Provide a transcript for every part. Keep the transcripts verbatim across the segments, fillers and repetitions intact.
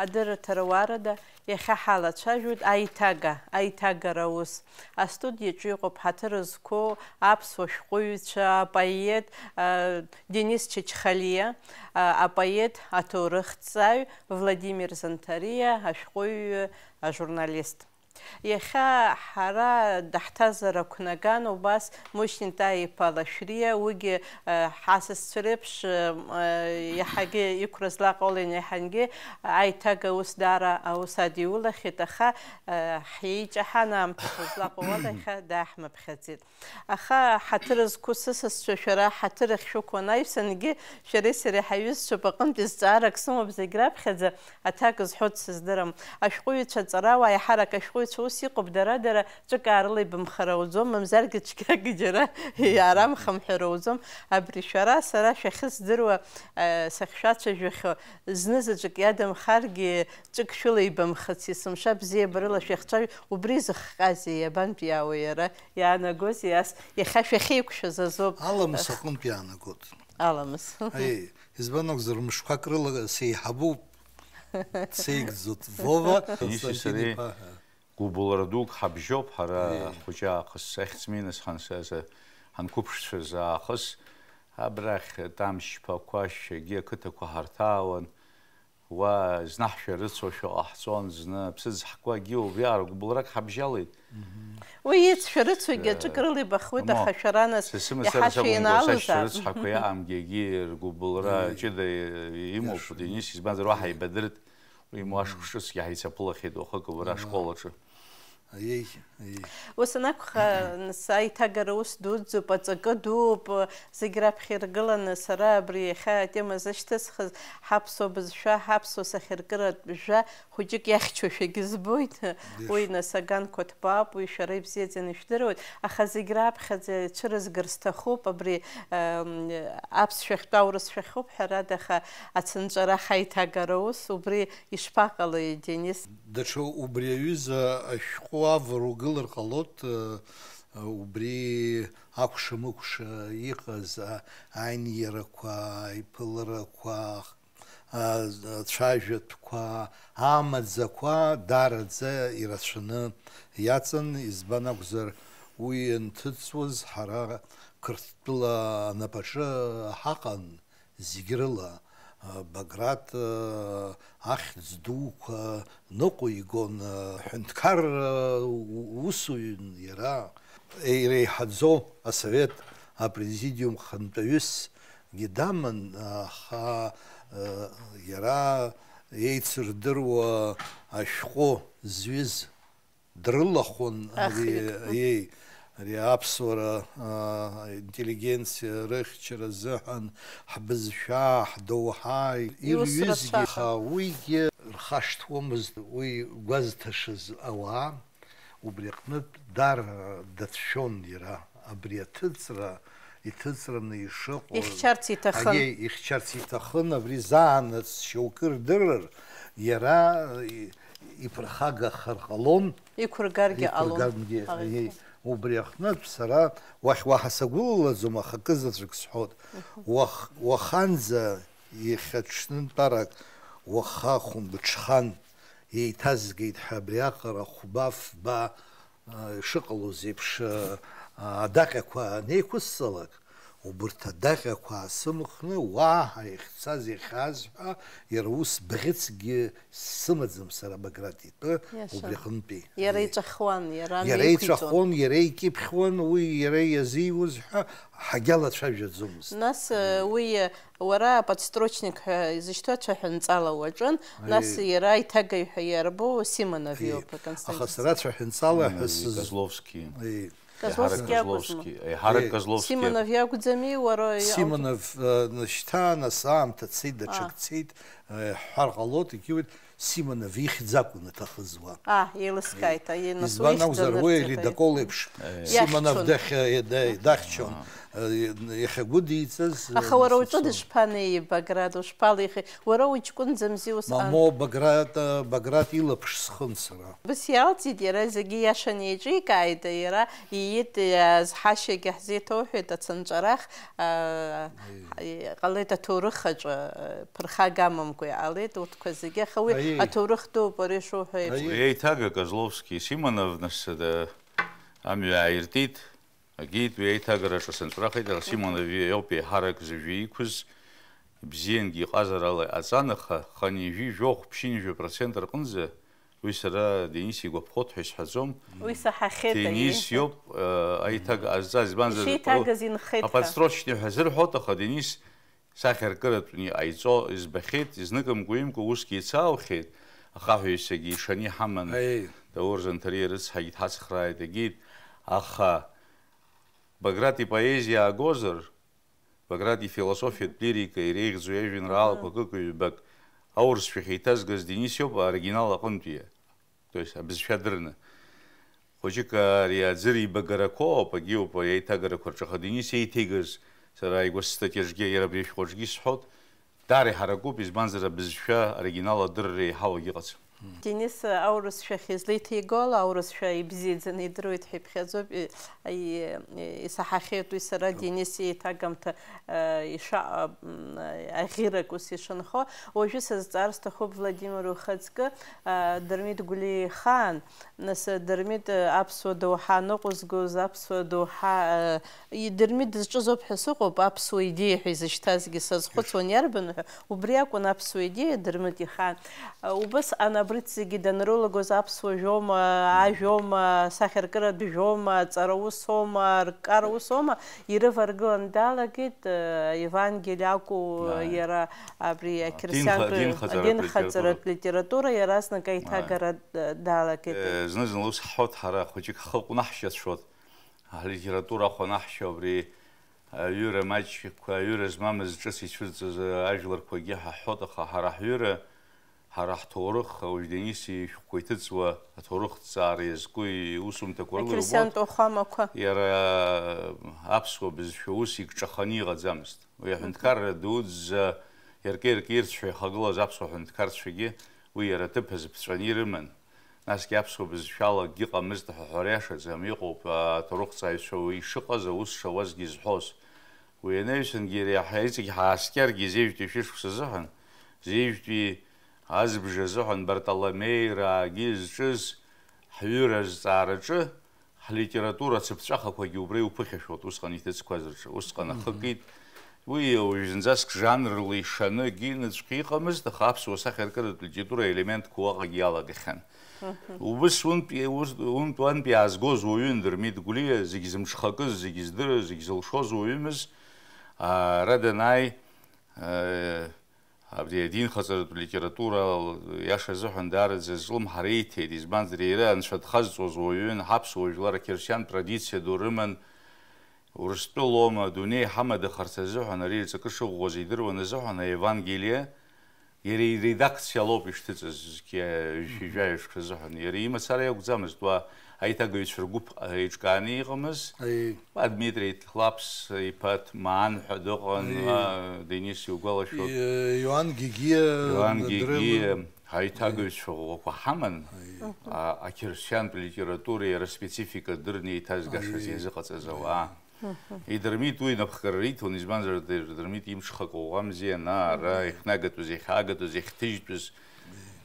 Адырраҭара уарада, иахьа ҳалацәажәоит аиҭага, аиҭагара аус. Астудиаҿы иҟоуп ҳаҭыр зқәу аԥсуа шәҟәыҩҩцәа, апоет, а, Денис Чачхалиа, а, апоет, аҭоурыхҭҵааҩ Владимир Занҭариа, ашәҟәыҩҩы, ажурналист. Иахьа ҳара даҳҭазар ақәнаган убас Мушьни Таиԥа Лашәриа, уигьы, э, ҳасасцәа реиԥш, э, м, э, иаҳагьы иқәра злаҟоу, иаҳагьы аиҭага ус даара аус адиулахьеит, аха, э, ҳиеиҷаҳан аамҭақәа злаҟоу ала иахьа дааҳмыԥхьаӡеит. Аха ҳаҭыр зқәу сысасцәа, шәара ҳаҭыр ахьшәықәу анаҩсангьы, шәареи сареи ҳаиҩызцәоуп, аҟынтәи зҵаарак сымоуп зегь раԥхьаӡа. Аҭак зҳәо дсыздырам. Ашәҟәыҩҩцәа аҵарауаа, еиҳарак ашәҟәыҩҩцәа ус иҟоуп, дара-дара ҿык аарыла ибымхар ауӡом, мамзаргьы цәгьагьы џьара иаарамхамҳәар ауӡом. Абри шәара, сара шәахьысдыруа, э, сахьшәацәажәахьоу, зны-заҵәык иадамхаргьы, ҿык шәыла ибымхыц, есымша бзиабарыла шәахьцәажәо, убри зыхҟьазеи, иабантә иаауеи иара, иаанагозеи ас, иахьа шәахьеиқәшәаз азоуп. Аламыс аҟынтә иаанагоит. Аламыс. Аиеи, избан акәзар, мышқәак рыла сеиҳабуп, дсеигӡоит Вова Денис Константин сареи иԥа ҳәа. Гәыбылра дук ҳабжьоуп ҳара. Аиеи. Ҳхәыҷы аахыс, ахьӡ-минас ҳанс-, ҳанқәыԥшцәаз аахыс, абрахь Тамшьԥа, Қәашьагьы ақыҭақәа ҳарҭаауан. Уа зны ҳшәарыцо шәаҟа ҳцон, зны аԥсыӡ ҳкуагьы убриаҟара гәыбылрак ҳабжьалеит. Уи ицәшәарыцогьы Э, ҿык рыла ибахуеит, амо, аха шәара нас са сымацара иаҳа сакәымкәа, шәеинаалозаап. Сашәарыцҳақәа иаамгьы ргәыбылра Аиеи. Ҷыда имоуп, Иашаны. Денис, избанзар, уаҳа Аиеи. Ибадырт, уи муашк Аиеи. Ҿыцгьы ҳаицаԥылахьеит уахык убра Аиеи. Ашкол аҿы. Аиеи, аиеи. Ус анакәха, нас аиҭагара ус дуӡӡоуп, аҵакы дууп, зегь раԥхьа иргыланы сара абри иахьа атема зышьҭысхыз, ҳаԥсуа бызшәа, ҳаԥсуа сахьаркыратә жәа хәыҷык иахьчошәагьы збоит. Иашоуп. Уи нас аганқәа ҭбаауп, уи шәара ибзиаӡаны ишәдыруеит, аха зегь раԥхьаӡа ицәырызгар сҭахуп абри, ем, аԥсшәахьтә аурысшәахьоуп, ҳәарада, аха ацынҵәарах аиҭагара ус, убри ишԥаҟалеи, Денис? Даҽа убри аҩыза ашәҟәы авара угылар ҟалоит, э, убри акәша-мыкәша иҟаз, а, аиниарақәа, аиԥыларақәа, а, ацәажәатәқәа, амаӡақәа даараӡа ирацәаны иаҵан, избан акәзар, уи анҭыҵуаз ҳара Қырҭтәыла анапаҿы ҳаҟан, зегь рыла, а, Баграт, а, ахьӡ дуқәа ныҟәигон, а, ҳәынҭқарра, а, у-, усуҩын иара. Иреиҳаӡоу асовет апрезидиум хантәаҩысгьы даман, аха, а, иара еицырдыруа ашәҟәы зҩыз дрылахәын ари, Ахҩык. Еи, ари аԥсуара, аа, интеллигенциа рыхьчара азыҳәан, ҳбызшәа, ҳдоуҳа Иус ирҩызгьы, рацәа. Аха уигьы рхашҭуамызт, уи гәазҭашаз ауаа, убри аҟнытә даара дацәшәон иара, абри аҭыҵра иҭыҵраны ишыҟоу. Ихьчарц иҭахын. Аиеи, ихьчарц иҭахын, абри заанаҵ шьоукы рдырыр, иара, и-, иԥырхагахар ҟалон. Иқәыргаргьы ҟалон. Иқәыргаргьы, Ҟалеит. Аиеи. Убри аҟнытә сара уахь уаҳа сагәылалаӡом, аха акызаҵәык сҳәот. Мгм. Уах-, уаханӡа иахьа ҽнынтәарак, уаха хәымбыҽхан еиҭазгеит ҳәа абриаҟара хәба-фба, а, ишыҟалоз еиԥш, а, адаҟьақәа анеиқәысҵалак, убырҭ адаҟьақәа аасымхны, уаҳа иахьцаз, иахьааз ҳәа, иара ус бӷьыцгьы сымаӡам сара Баграт итәы. Иаша. Убри аҟынтәи. Иара иҵәахуан, иара Иара амҩақәиҵон. Иҵәахуан, иара икьыԥхьуан, уи иара иазиуз ҳәа ҳагьалацәажәаӡомызт. Нас, э, уи, э, уара аподстрочник ҳәа изышьҭоу ацәаҳәанҵала уаҿын, нас Аиеи. Иара аиҭагаҩ ҳәа иарбоу Симонов Аиеи. Иоуп, Константин Аха сара Симонов. Ацәаҳәанҵала ҳәа Симонов, сыз- Козловски. Аиеи. Козловски Еиҳарак иакәызма? Козловски, еиҳарак Еи. Козловски. Симонов иакәӡами, уара иаауӡом? Симонов, э, шьҭа нас аамҭа цеит, даҽак А. Цеит, э, ҳҳәар ҟалоит, егьиуеит, Симонов ихьӡ акәын иҭахыз уа. А, еилыскааит, аиеи, нас Избан уи ихьӡ акәзар, уи анырҵеит, аиеи. Ледокол еиԥш Иахьчон. Симонов дахь-, э, да-, дахьчон. Аҳа. Э, иахьагәыдиҵаз, э, Аха уара нас уҿы ицон. Дышԥанеи, Баграт, ушԥалихи? Уара уҷкәынӡамзи усҟан? Мамо, Баграт, э, Баграт илаԥш схын сара. Быс иалҵит, иара зегьы иашаны еиҿикааит, иара иит, иазҳашьагьы ҳзеиҭоуҳәеит, ацынҵәарах, аа, Аиеи. Иҟалеит аҭоурых аҿы, ԥырхага амамкәа иҟалеит урҭқәа зегьы, аха уи Аиеи. Аҭоурых дууп ари шуҳәо еиԥш. Аиеи. Уи аиҭага Козловски Симонов нас, да, амҩа ааиртит, агеит уи аиҭагараҿы сынҵәрахит, аха Симонов иоуп еиҳарак зыжәҩа иқәыз, ибзиангьы иҟазарала иҟаҵан, аха хынҩажәи жәохә, ԥшьынҩажәа процент рҟынӡа уи сара Денис игәаԥхоит ҳәа исҳәаӡом. Уи саҳахьеит, Денис аиеи. Иоуп, э, аиҭага ҟазҵаз, избанзар, Ишеиҭагаз инхеит ҳәа. Аподстрочный ҳәа азырҳәоит, аха Денис сахьаркыратәны иҟаиҵо избахьеит, изныкымкәа-имкәа усгьы еицааухьеит, ахаҳәаҩцәагьы ишаны иҳаман, Аиеи. Даур Занҭариа рыцҳагьы дҳацхрааит, егьит, аха Баграт ипоезиа аагозар, Баграт ифилософиатә лирика иреиӷьӡоу иажәеинраалақәа Аҳа. Акык-ҩбак аурысшәахь еиҭазгаз Денис иоуп, аоригинал аҟынтәиа. То есть, абызшәа дырны. Хәыҷык ари аӡырибагарақәоуп, агьиуп, ари аиҭагарақәа рҿы, аха Денис еиҭеигаз, сара ааигәа сстатиаҿгьы, иара абри ашәҟәаҿгьы исҳәоит, даара иҳаракуп, избанзар, абызшәа оригинал адырра еиҳау агьыҟаӡам. Денис аурысшәахь излеиҭеиго ала, аурысшәа ибзиаӡаны идыруеит ҳәа иԥхьаӡоуп, и-, и-, исаҳахьеит уи сара, Денис иеиҭагамҭа, э, ишаҟа, м, аӷьырак ус ишынхо. Уажәы сазҵаар сҭахуп Владимир ухаҵкы, э, Дырмит Гәлиа ихаан, Нас, Дырмит, аԥсуа доуҳа аныҟәызгоз, аԥсуа доуҳа, и-, Дырмит дызҿыз ауп ҳәа сыҟоуп, аԥсуа идеиа ҳәа изышьҭазгьы сазхәыцуан, иарбану ҳәа, убри акәын аԥсуа идеиа, Дырмит ихаан. Убысҟан абрыҵ зегьы данрылагоз аԥсуа жәома, ажәома, асахьаркыратә жәома, аҵара усома, арккара усома, ирываргылан далагеит, Евангелие акәу, Ааи. Иара абри Адинха-, ақьырсиантә, адинхаҵаратә адинхаҵаратә литература. Литература иаразнак Ааи. Аиҭагара далагеит. Э, зны-зынла ус ҳҳәоит ҳара, хәыҷык ҳхы ҟәнаҳшьацәоит. Ҳлитература ахәанаҳшьо абри аҩыра маҷқәа, аҩыра змамыз ҿыц ицәырҵыз ажәларқәагьы ҳаҳҳәоит, аха ҳара ҳҩыра, ҳара ҳҭоурых, ауаҩ Денис ишәҟәқәа иҭыҵуа аҭоурыхҭҵаара иазку иусумҭақәа рыла иубоит. Ақьырсиантә уахәамақәа. Иара аԥсуа бызшәа ус икҿаханы иҟаӡамызт. Уи аҳәынҭқарра дуӡӡа иаркы-иаркы ирцәҳәа ихагылаз аԥсуа ҳәынҭқарцәагьы уи иара аҭыԥ азы ԥҵәаны ирыман. Насгьы аԥсуа бызшәала акгьы ыҟамызт ҳәа ҳәара иашаӡам, иҟоуп аҭоурыхҭҵааҩцәа уи ишыҟаз, аус шауазгьы изҳәоз. Уи анаҩсангьы иара иаҳа иҵегь ҳааскьаргьы, зежәтәи шәышықәса азыҳәан, зежәтәи азбжа азыҳәан Бартоломеи раагьы зҿыз ҳҩыра азҵаараҿы, ҳлитература ацыԥҵәахақәагьы убра иуԥыхьашәоит, усҟан иҭыҵқәаз рҿы, усҟан Мгм. Ахы кит. Уи уажә зынӡаск жанрла ишаны акгьы ныҵәҟьа иҟамызт, аха аԥсуа сахьаркыратә литература аелементқәа уаҟагьы иалагахьан. Мгм. Убыс унтә, ус-, унтә-, уантә иаазгоз уаҩын Дырмит Гәлиа, зегь зымҽхакыз, зегь здырыз, зегь зылшоз уаҩымыз, ара данааи, э, Абри адинхаҵаратә литература иаша азыҳәан даараӡа зҿлымҳара иҭеит, избанзар, иара анцәа дхазҵоз уаҩын, ҳаԥсуа жәлар ақьырсиан традициа ду рыман, Урыстәылоума, адунеи ҳамадахарц азыҳәан ари аҵакы шыӷәӷәаз идыруан азыҳәан аевангелие иара иредакциа лоуп ишҭыҵыз, зқьи жәаҩа шықәса азыҳәан. Иара имацара иакәӡамызт, уа аиҭагаҩцәа ргәыԥ еиҿкааны иҟамыз. Аиеи. Ба Дмитри Ҭлаԥс иԥа Ҭмаан ҳәа дыҟан, Аиеи. А, Денис иугәалашәоит. И-, Иоанн Гигиа Иоанн дрыман. Гигиа, аиҭагаҩцәа ӷәӷәақәа ҳаман, Аиеи. А, ақьырсиантә литература иара специфика дырны еиҭазгашаз Аиеи. Иазыҟаҵаз ауаа. Мгм. Идырмит уи инапхгара риҭон, избанзар, Дырмит имҽхак ӷәӷәамзи, ана, ара, Мгм. Ихьнагатәыз, иахьаагатәыз, иахьҭыжьтәыз,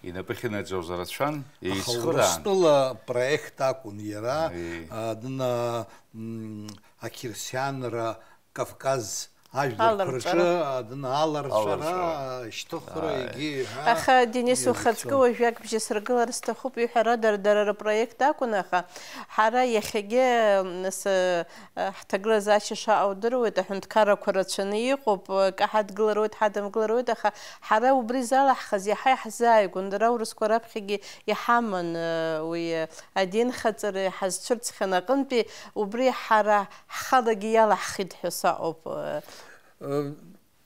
инапы ахьынаӡоз рацәан, Аха еицхыраан. Урыстәыла проект акәын иара, Аиеи. А, дына, м, ақьырсианра Кавказ ажәларқәа Аларҵәара. Рҿы, а, дына аларҵәара, Аларҵәара. Шьҭыхра, Ааи. Егьи, ҳәа Аха Денис изыхьчон. Ухаҵкы уажәы акбжьы сыргылар сҭахуп, иҳәарада, дара рпроект акәын, аха ҳара иахьагьы, м, с-, Ҳҭагылазаашьа шаҟа удыруеит, аҳәынҭқаррақәа рацәаны иҟоуп, каҳадгылароуит, ҳадымгылароит, аха ҳара убри залаҳхыз иаҳа иаҳзааигәан, дара аурысқәа раԥхьагьы иҳаман, уи адинхаҵара иҳазцәырҵхьан аҟынтәи, убри ҳара ҳхалагьы иалаҳхит ҳәа саҟоуп.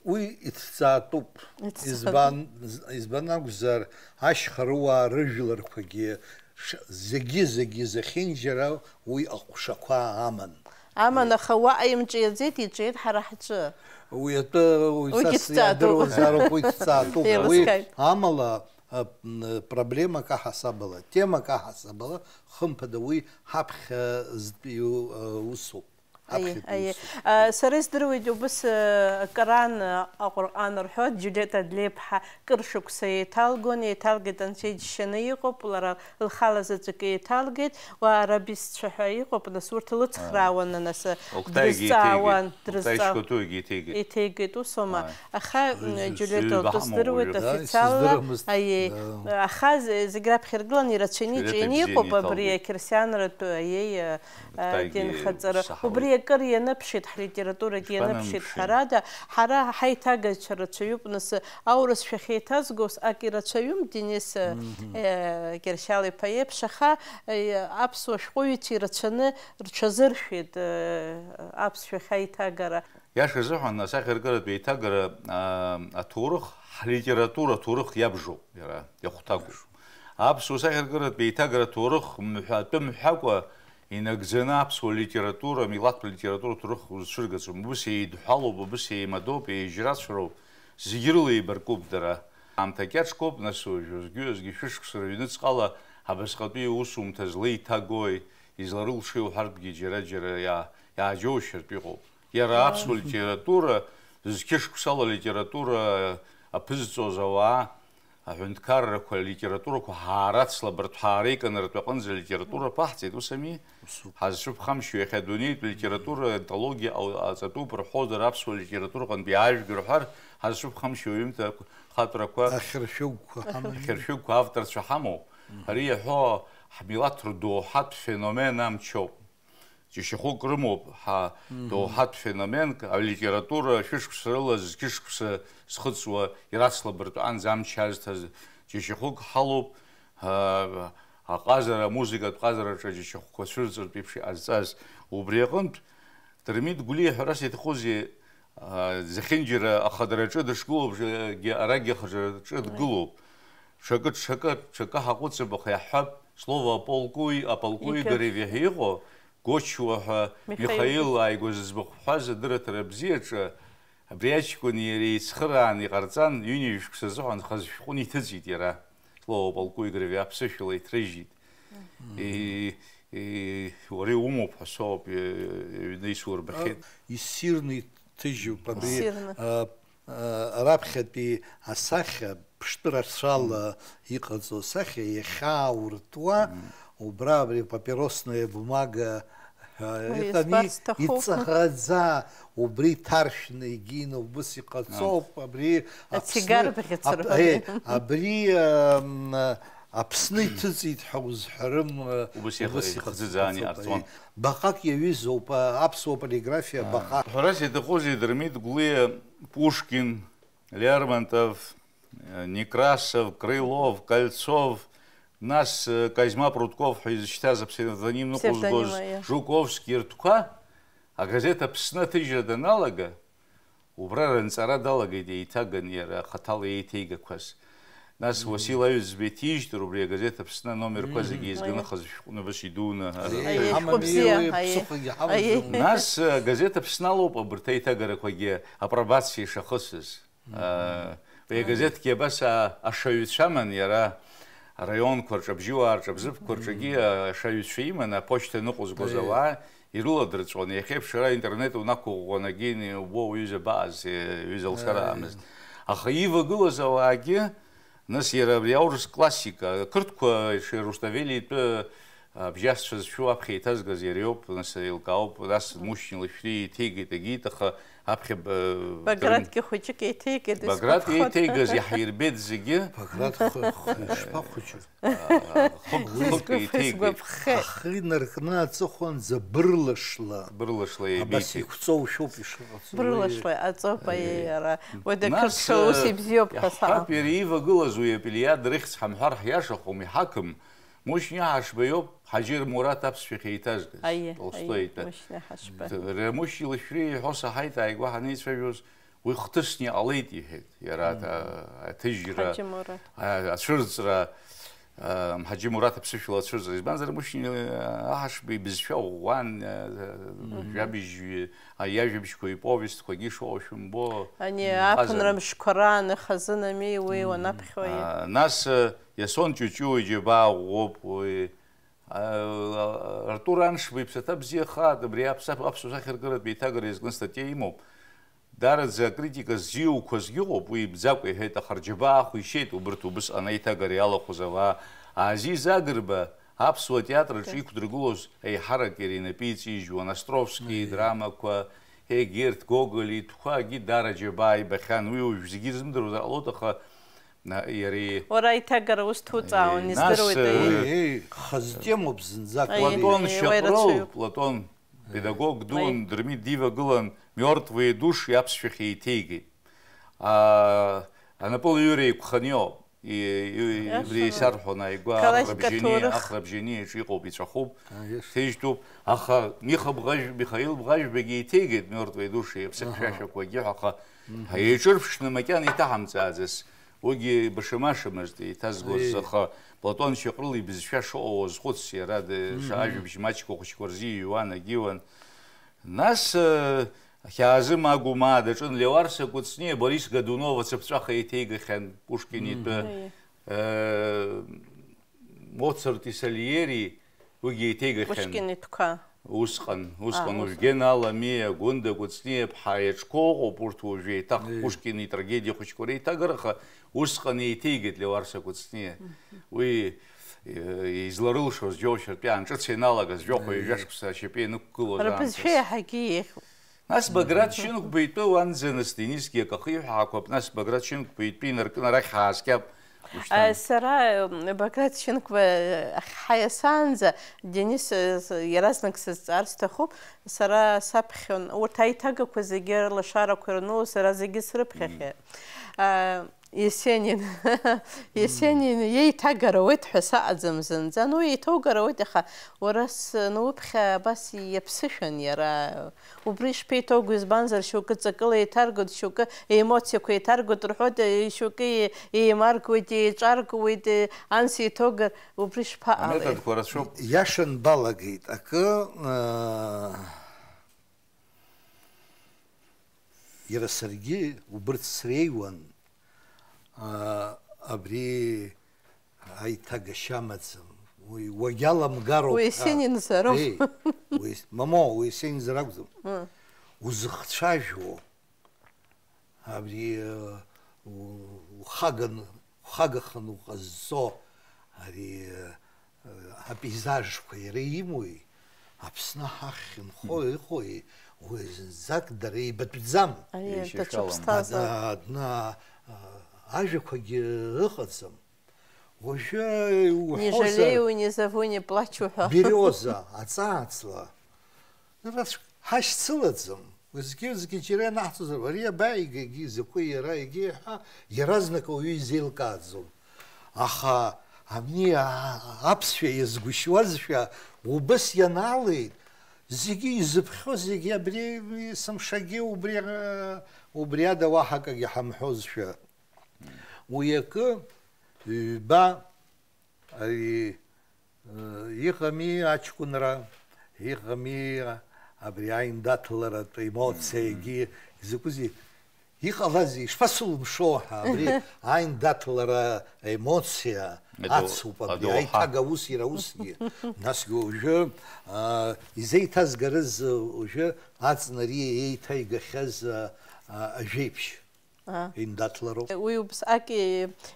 Уи иҭҵаатәуп. Иҭҵаатәуп. Избан, избан акәзар, ашьхарыуаа рыжәларқәагьы ш-, зегьы, зегьы зехьынџьара уи аҟәшақәа аман. Аман, аха уаҟа имҿиаӡеит, иҿиеит ҳара ҳҿы. Уи атәы уаҩҵас Уигьы ҭҵаатәуп. Иаадыруазароуп, уи ҭҵаатәуп. Уи Еилыскааит. Амала, а, м, проблемак аҳасабала, темак аҳасабала, хымԥада уи ҳаԥхьа зтәиу, а, усуп. Аиеи, аиеи. Сара издыруеит, убыс, Коран, Аҟәырҟан рҳәоит, Џьулиета Адлеиԥҳа кыр шықәса еиҭалгон, еиҭалгеит, анцәа иџьшьаны иҟоуп, лара лхала заҵәык еиҭалгеит, уа арабицәа ҳәа иҟоуп, нас урҭ лыцхраауан, нас дрызҵаауан, дрызҵаа-, еиҭеигеит, усома. Аха, Џьулиета, лтәы здыруеит, официалла, аиеи. Аха зегь раԥхьа иргылан, ирацәаҩны иҿианы иҟоуп абри ақьырсианратә, аиеи, адинхаҵара. Убри акыр ианыԥшит, ҳлитературагьы ианыԥшит, ҳәарада, ҳара ҳаиҭагацәа рацәаҩуп, нас, аурыс шәахьеиҭазгоз ак ирацәаҩым, Денис, э, Кьыршьал-иԥа иеиԥш, аха, э, аԥсуа шәҟәыҩҩцәа ирацәаны рҽазыршәеит, э, аԥсшәахь аиҭагара. Иаша азыҳәан, асахьаркыратә еиҭагара, аа, аҭоурых, ҳлитература аҭоурых иабжоуп иара, иахәҭакуп. Аԥсуа сахьаркыратә еиҭагара аҭоурых мҳәа-, атәы мҳәакәа инагӡаны аԥсуа литература, милаҭтә литература аҭоурых узцәыргаӡом. Убыс еидҳәалоуп, убыс еимадоуп, еижьрацәароуп, зегьы рыла еибаркуп дара. Аамҭа кьаҿкоуп, нас уажәы, уажәгьы, уажәгьы шәышықәса рыҩныҵҟала абасҟатәи иусумҭа злеиҭагои, изларылшеи уҳәартәгьы џьара-џьара иаа-, иааџьоушьартә иҟоуп. Иара аԥсуа литература, зқьышықәсала алитература аԥызҵоз ауаа, аҳәынҭқаррақәа, алитературақәа ҳаарацлабыртә, ҳаареиканартә аҟынӡа алитература ԥаҳҵеит, ус ами? Ус ауп. Ҳазцәыԥхамшьо иахьа адунеитә литература антологиа ау-, аҵатәуп рҳәозар, аԥсуа литератураҟынтәи ажәгьы рҳәар, ҳазцәыԥхамшьо аҩымҭақәа, хатәрақәа, ахьыршәыгқәа ҳаман. Ахьыршәыгқәа авторцәа ҳамоуп. Мгм. Ари иаҳәо ҳмилаҭ рдоуҳатә феномен амчоуп. Џьашьахәык рымоуп, ҳа, Мгм. доуҳатә феноменк, алитература шәышықәса рыла зқьышықәса зхыҵуа, ирацлабыртә анӡа амч азҭаз џьашьахәык ҳалоуп, а, аҟазара, амузыкатә ҟазараҿы џьашьахәқәа цәырҵыртә еиԥш иҟазҵаз. Убри аҟынтә, Дырмит Гәлиа ҳәарас иаҭахузеи, а, зехьынџьара ахадараҿы дышгылоуп, арагьы ахадараҿы дгылоуп. Ҽакы, ҽакы, ҽакы ҳаҟәыҵып, аха иаҳҳәап, слово о полку, о полку Игореве ҳәа иҟоу, Гочуа ҳәа Михаил Михаил Гочуа. Ааигәа зыӡбахә ҳҳәаз адырраҭара бзиаҿы, абри аҷкәыни иареи еицхырааны иҟарҵан, ҩынҩажәа шықәса азыҳәан хазы шәҟәы иҭыҵит иара. Слово о полку Игореве аԥсышәала иҭрыжьит. Мгм. И, и, уара иумоуп ҳәа соуп, и, иҩны исурбахьеит. А, иссирны иҭыжьуп абри, Иссирны. А, а, раԥхьатәи асахьа, ԥштәы рацәала иҟаҵоу асахьа иахьаауртуа, Мгм. убра абри папиросная бумага, а, Уи иҟами, избар сҭахуп. Иҵаӷаӡа, убри ҭаршәны егьины убыс иҟаҵоуп, Мгм. абри Аԥсны, Ацигар бӷьыцыр аб-, ҳәа. Е, абри, ам, Аԥсны иҭыҵит ҳәа узҳәарым, Убыс иаха-, убыс ихӡыӡааны иҟаҵоуп, иҟарҵон. Аи. Баҟак иаҩызоуп, а, аԥсуа полиграфиа А, баҟак. Ҳәарас иаҭахузеи, Дырмит Гәлиа, Пушкин, Лермонтов, э, Некрасов, Крылов, Кольцов, нас, э, Козьма Прудков ҳәа изышьҭаз апсевдоним ныҟәызгоз Псевдоним, аиа. Жуковски ртәқәа, агазеҭ Аԥсны аҭыжьра даналага, Убра ранҵара далагеит, еиҭаган иара хаҭала еиҭеигақәаз. Нас Мгм. Уасил Аҩӡба иҭижьит, убри агазеҭ Аԥсны аномерқәа Мгм. зегьы еизганы Аиеи. Хазы шәҟәны убыс идуны. Аиеи, Аиеи, шәҟәы бзиа, ҳамами, аиеи. Ԥсыхәагьы Аиеи. Ҳамаӡам. Нас, э, агазеҭ Аԥсны алоуп абарҭ аиҭагарақәагьы апробациа ишахысыз. Мгм. Э, уи Аиеи. Агазеҭгьы абас, а, ашаҩцәа аман иара, араионқәа рҿы, абжьыуаа рҿы, абзыԥқәа рҿгьы, Мгм. а, ашаҩцәа иманы аԥошьҭа ныҟәызгоз Аиеи. Ауаа, ирыладырҵәон. Иахьеиԥш ара аинтернет унақәыӷәӷәан, егьи убо уҩыза бааз, ҩыза лцара Аиеи. Амызт. Аха ивагылаз ауаагьы, нас иара абри аурыс классика, ақырҭқәа, иара Руставели итәы абжьасцәа зшәу аԥхьа еиҭазгаз иара иоуп, нас еилкаауп, нас Мушьни Лашәриа еиҭеигеит, егьит, аха аԥхьа, э, Багратгьы хәыҷык еиҭеигеит, Баграт исгәаԥхоит. Еиҭеигаз иаҳирбеит зегьы. Баграт хы-, хы-, ишԥахәыҷу? Хыгә-, хыгә еиҭеигеит. Ахы инаркны аҵыхәанӡа бырлашла. Бырлашла абас еибиҭеит. Иқәҵоу шәоуп ишыҟаҵо. Бырлашла аҵоуп, аиеи, Аиеи. Ара. Уи Нас, ақырҭқәа ус э, ибзиоуп ҳәа иаҳҳәап, саҳам. Иара ивагылаз уи апелиад рыхьӡ ҳамҳәар ҳиашахом, иҳақым. Мушьни Ҳашба иоуп Ҳаџьыр Мураҭ аԥсшәахь еиҭазгаз, Аиеи, Толстой аиеи, иҭаз. Мушьни Ҳашба. Д-, р-, Мушьни Лашәриа иҳәо саҳаит, ааигәа ҳанеицәажәоз, уи хҭысны иҟалеит, иҳәеит, иара Мгм. аҭ-, аҭыжьра, Ҳаџьы Мураҭ. А-, ацәырҵра, а, Ҳаџьы Мураҭ аԥсышәала ацәырҵра. Избанзар, Мушьни, а, Ҳашба ибызшәа ӷәӷәан, а, Мгм. Жәабжь, а, иажәабжьқәа, иповестқәагьы шоуа шәымбо, Ани, иҟазар. Ааԥынра мшқәа раан ихазын ами, уи Мгм. уанаԥхьо, А, нас, а, Иасон Ҷуҷуа иџьабаа ӷәӷәоуп, уи Артур Аншба иԥсаҭа бзиахааит, абри аԥса-, аԥсуа сахьаркыратә еиҭагара иазкны статиа имоуп. Даараӡа акритика ззиуқәазгьы ыҟоуп, уи ибӡакәа иҳәеит, аха рџьабаа ахәишьеит убырҭ убысҟан аиҭагара иалахәыз ауаа. Азиз Агрба аԥсуа театр аҿы иқәдыргылоз еиҳарак иара инапы иҵижьуан, Островски идрамақәа, егьырҭ, Гоголи итәқәагьы даара џьабаа ибахьан. Уи уажә зегьы ирзымдыруазар ҟалоит, аха, на, иара и-, Уара аиҭагара ус ҭуҵаауан, Е, нас, издыруеит, э, аиеи. Ей, хазтемуп зынӡак Аиеи, уи. Платон аиеи, Шьаҟрыл, уаирацәаҩуп. Платон, педагог дуун, Аиеи. Дырмит Дива гылан, «Мертвые души» аԥсшәахь еиҭеигеит. А, анапылаҩыра еиқәханы иоуп. И-, и-, Иашоуп. Убри исарҳәон ааигәа Қалай Ахра бжьани, Катурых. Ахра бжьани аҿы иҟоуп, иҵәахуп, Конечно. Ҭыжьтәуп. Аха Миха Бӷажә-, Михаил Бӷажәбагьы еиҭеигеит «Мертвые души» Аҳа. Аԥсыхьшәашәақәагьы ҳәа, аха Мгм. ҳаиҿырԥшны макьана иҭаҳамҵааӡаз. Уигьы баша-машамызт еиҭазгоз, Аиеи. Аха Платон Шьаҟрыл ибызшәа шыҟоу уазхәыц, иара д-, Мгм. ша-, ажәабжь маҷқәа хәыҷқәа рзы иҩуан, агьиуан. Нас, э, Хьаазым Агәмаа даҿын, Леуарса Кәыҵниа, Борис Годунов ацыԥҵәаха еиҭеигахьан Пушкин Мгм. итәы, Аиеи. э, Моцарти Сальери, уигьы еиҭеигахьан. Пушкин итәқәа. Усҟан, усҟан А, усҟан. Ужәген Аламиа, Гәында Кәыҵниаԥҳа, Ечко ыҟоуп, урҭ уажәы еиҭах Ии. Пушкин итрагедиа хәыҷқәа реиҭагараха, усҟан еиҭеигеит Леуарса Кәыҵниа. Мгм. Уи, э, изларылшоз џьоушьартә иаанҿыц ианалагаз, жәохә Ии. ҩажәа шықәса ашьапы ианықәгылоз Рыбызшәа аамҭаз. Иаҳагьы еиӷьуп. Нас Баграт Шьынқәба итәы уанӡа, нас Денисгьы акахы иҳәа аақәап, нас Баграт Шьынқәба итәы инаркны арахь ааскьап. Ушьҭан. Э, сара, э, Баграт Шьынқәба, э, ахьҳаиасаанӡа, Денис, э, с-, иаразнак сызҵаар сҭахуп, сара саԥхьон, урҭ аиҭагақәа зегьы, лашарақәа ирну, сара зегьы срыԥхьахьеит. Мм. Э, Есенин. Мм. Есенин иеиҭагара ауеит ҳәа саҟаӡам зынӡа. Ну, еиҭоугара ауеит, аха уара с-, ну, уԥхьа абас иаԥсышәан иара. Убри ишԥеиҭоуго, избанзар, шьоукы ҵакыла еиҭаргоит, шьоукы емоциақәа еиҭаргоит рҳәоит, шьоукы е-, еимаркуеит, еиҿаркуеит, е-, анс еиҭоугар, убри шԥаҟалеи? Аметодқәа рацәоуп. Иашан балагеит акы, аа, иара саргьы убырҭ среиуан, аа, абри аиҭагашьа амаӡам. Уи уагьаламгароуп Уи ҳәа. Есенинзароуп. Еи, уи ес-, мамо, уи Есенинзар акәӡам. Ы. Узыхцәажәо, абри, ы, у-, ухаган, ухагаханы уҟазҵо, ари, ы, апейзажқәа иара имоуи, Аԥсны ҳахьынхо Мм. иҟои, уи зынӡак дара еибатәӡам. Аиеи, Еишьашәалам. Даҽа ԥсҭазароуп. Адна, адна, ы, ажәақәагьы ыҟаӡам. Уажәы Не уҳәозар, жалею, не зову, не плачу ҳәа. Бериоза, аҵаа-ҵла. Рацәк ҳашьцылаӡам. Уеизгьы-уеизгьы џьара ианаҳҵозар, ари абааигагьы, закәи иара, егьи ҳәа, иаразнак ауаҩы изеилкааӡом. Аха абни а-, аԥсшәа иазгәышьуазшәа убас ианаалеит, зегьы изыԥхьо, зегьы абри сымшагьы убри, убри ада уаҳа акагьы ҳамҳәозшәа. Уи акы, ҩба, ари, э, иҟами аҷкәынра, иҟами абри аиндаҭларатә емоциагьы, изакәызеи, иҟалазеи, ишԥасылымшо ҳәа, абри аиндаҭлара емоциа Адоу-, ацуп абри, адоуҳа. Аиҭага ус иара усгьы. Насгьы уажәы, а, изеиҭазгарыз, уажәы аҵнари еиҭаигахьаз, а, а, ажәеиԥшь. Аа. Индаҭлароуп. Уи убасҟак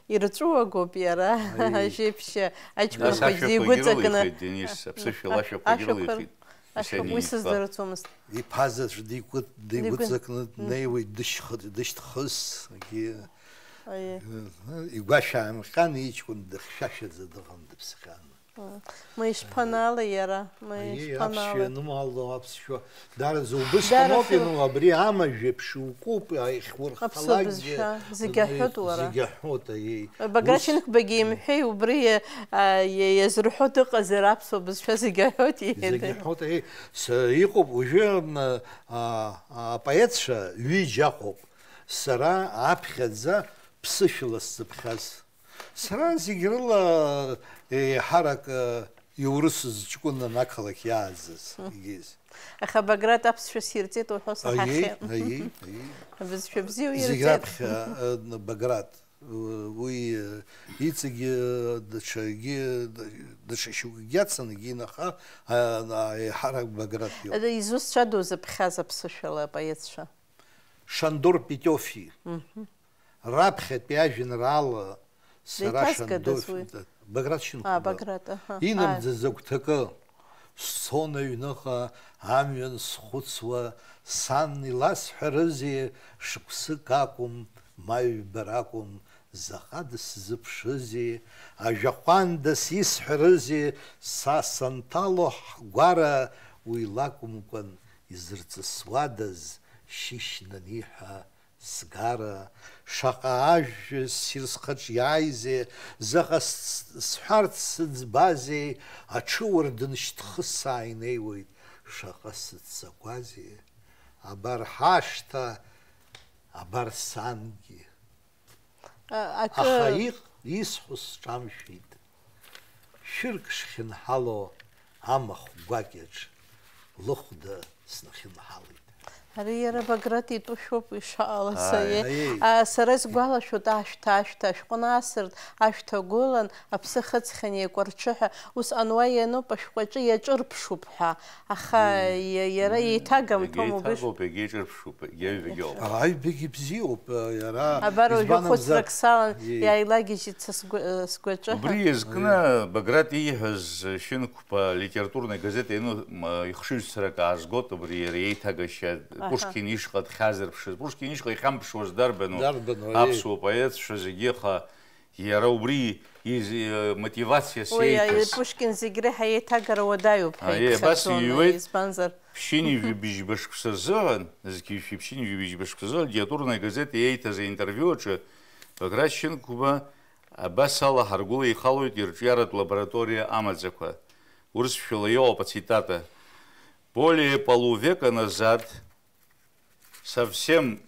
ирҵәыуагоуп иара, Аи. Ажьеиԥшьы Нас аҷкәынқәа ашәақәагьы дигәыҵакны. Рылихит Денис, аԥсышәала ашәақәагьы Ашәақәа рылихит. Ашәақәа Есенин уи иԥа. Сыздырӡомызт. Иԥа заҵә дигәы-, Дигәы-, дигәыҵакны м. Днеиуеит дышьхыҵ-, дышьҭхыс, егьи. Аиеи. Игәашә аанҟьан, иҷкәын дыхьшәашәаӡа дыҟан, дыԥсхьан. Ма ишԥанаала иара, ма Аиеи, ишԥанаала? Аԥсшәа ианымало, аԥсшәа, дараӡа убысҟан Дара ауп фыр- иану, абри амажә еиԥш укуп, аихьурхалакгьы, Аԥсуа бызшәа, зегь аҳәоит уара. Зегь аҳәоит, аиеи. Баграт Ус Шьынқәбагьы имҳәеи, убри, а, иа-, иазырҳәо дыҟазар, аԥсуа бызшәа зегь аҳәоит, иҳәеит. Зегь аҳәоит, аиеи. С-, иҟоуп, уажәы, м, а, а, апоетцәа ҩыџьа ыҟоуп. Сара аԥхьаӡа ԥсышәала сзыԥхьаз. Сара зегь рыла еиҳарак, э, иурысыз ҷкәынан ақалақь иааӡаз, Мм. егьиз. Аха Баграт аԥсшәа сирҵеит уҳәо Аиеи, саҳахьеит. Аиеи, аиеи. Абызшәа бзиа Зегь уирҵеит. Раԥхьа, э, Баграт. Уи, э, иҵегьы, э, даҽагьы, даҽа шьоукгьы ацын, егьин, аха, а, а, еиҳарак Баграт иоуп. Изусҭцәадоу зыԥхьаз аԥсышәала апоетцәа? Шандор Петиофи. Мгм. Раԥхьатәи ажәеинраала сара Деиҭазгадаз Шандор уи? Баграт Шьынқәба. А, Баграт, аҳа. Инамӡаз агәҭакы. Сцон аҩныҟа, амҩан схәыцуа, сан иласҳәарызеи, шықәсык акәым, ма ҩба ракәым, заҟа дысзыԥшызеи, ажәахәандас исҳәарызеи, са санҭало ҳгәара, уи лакәымкәан изырҵысуадаз, шьышьнан иҳәа сгара, шаҟа ажәҩа ссир схаҿ иааизеи, заҟа с-, сҳәарц сыӡбазеи, аҽыуардын шьҭхысаа инеиуеит, шаҟа сыццакуазеи, абар ҳашҭа, абар сангьы. А, акы Аха иҟ-, исҳәо сҿамшәеит. Шәырк шхьынҳало амахә гәакьаҿ лыхәда снахьынҳалеит. Ари иара Баграт итәы шәоуп ишаҟалаз, Ааи, аиеи. Аиеи. А, сара исгәалашәоит ашәҭ, ашәҭ ашәҟәы насырт, ашәҭ агәылан, аԥсы хыҵхьан еикәарҽыҳәа, ус ануа иануп, ашәҟәаҿы иаҿырԥшуп ҳәа, аха Мм. иа-, иара Мм. еиҭагамҭом Егьа убри. Еиҭагоуп, егьа иҿырԥшуп, егьа аҩбагьы ауп. Аҩбагьы бзиоуп, иара, Абар уажәы избан акәзар, хәыцрак салан, Иеи. иааилагьежьит са сгәы-, сгәаҿы ҳәа. Убри иазкны Иеи. Баграт ииҳәаз Шьынқәба литературная газета иану, м, ихшыҩзцарак аазгоит, убри иара иеиҭагашьа Аҳа. Пушкин ишҟа дхьазырԥшыз. Пушкин ишҟа ихьамԥшуаз дарбану? Дарбану, аиеи. Аԥсуа поетцәа зегьы, аха иара убри из-, э, мотивациас Уи, иеиҭаз. Пушкин зегь реиҳа еиҭагара уадаҩуп ҳәа Аиеи, абас иԥхьаӡон, иҩуеит. избанзар? Ԥшьынҩажәи быжьба шықәса рзыҳәан, зқьи ԥшьынҩажәи быжьба шықәса рзыҳәан литературная газета иеиҭаз аинтервиу аҿы Баграт Шьынқәба абас ала ҳаргәылаихалоит ирҿиаратә лабораториа амаӡақәа. Урысшәала иоуп ацитата. Более полувека назад, совсем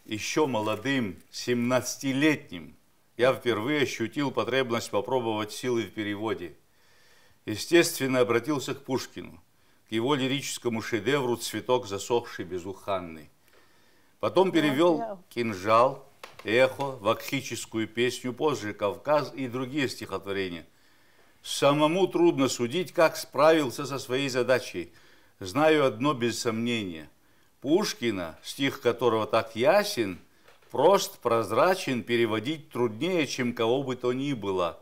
ещё молодым, семнадцатилетним, я впервые ощутил потребность попробовать силы в переводе. Естественно, обратился к Пушкину, к его лирическому шедевру «Цветок засохший безуханный». Потом перевёл «Кинжал», «Эхо», «Вакхическую песню», позже «Кавказ» и другие стихотворения. Самому трудно судить, как справился со своей задачей. Знаю одно без сомнения. Пушкина, стих которого так ясен, прост, прозрачен, переводить труднее, чем кого бы то ни было.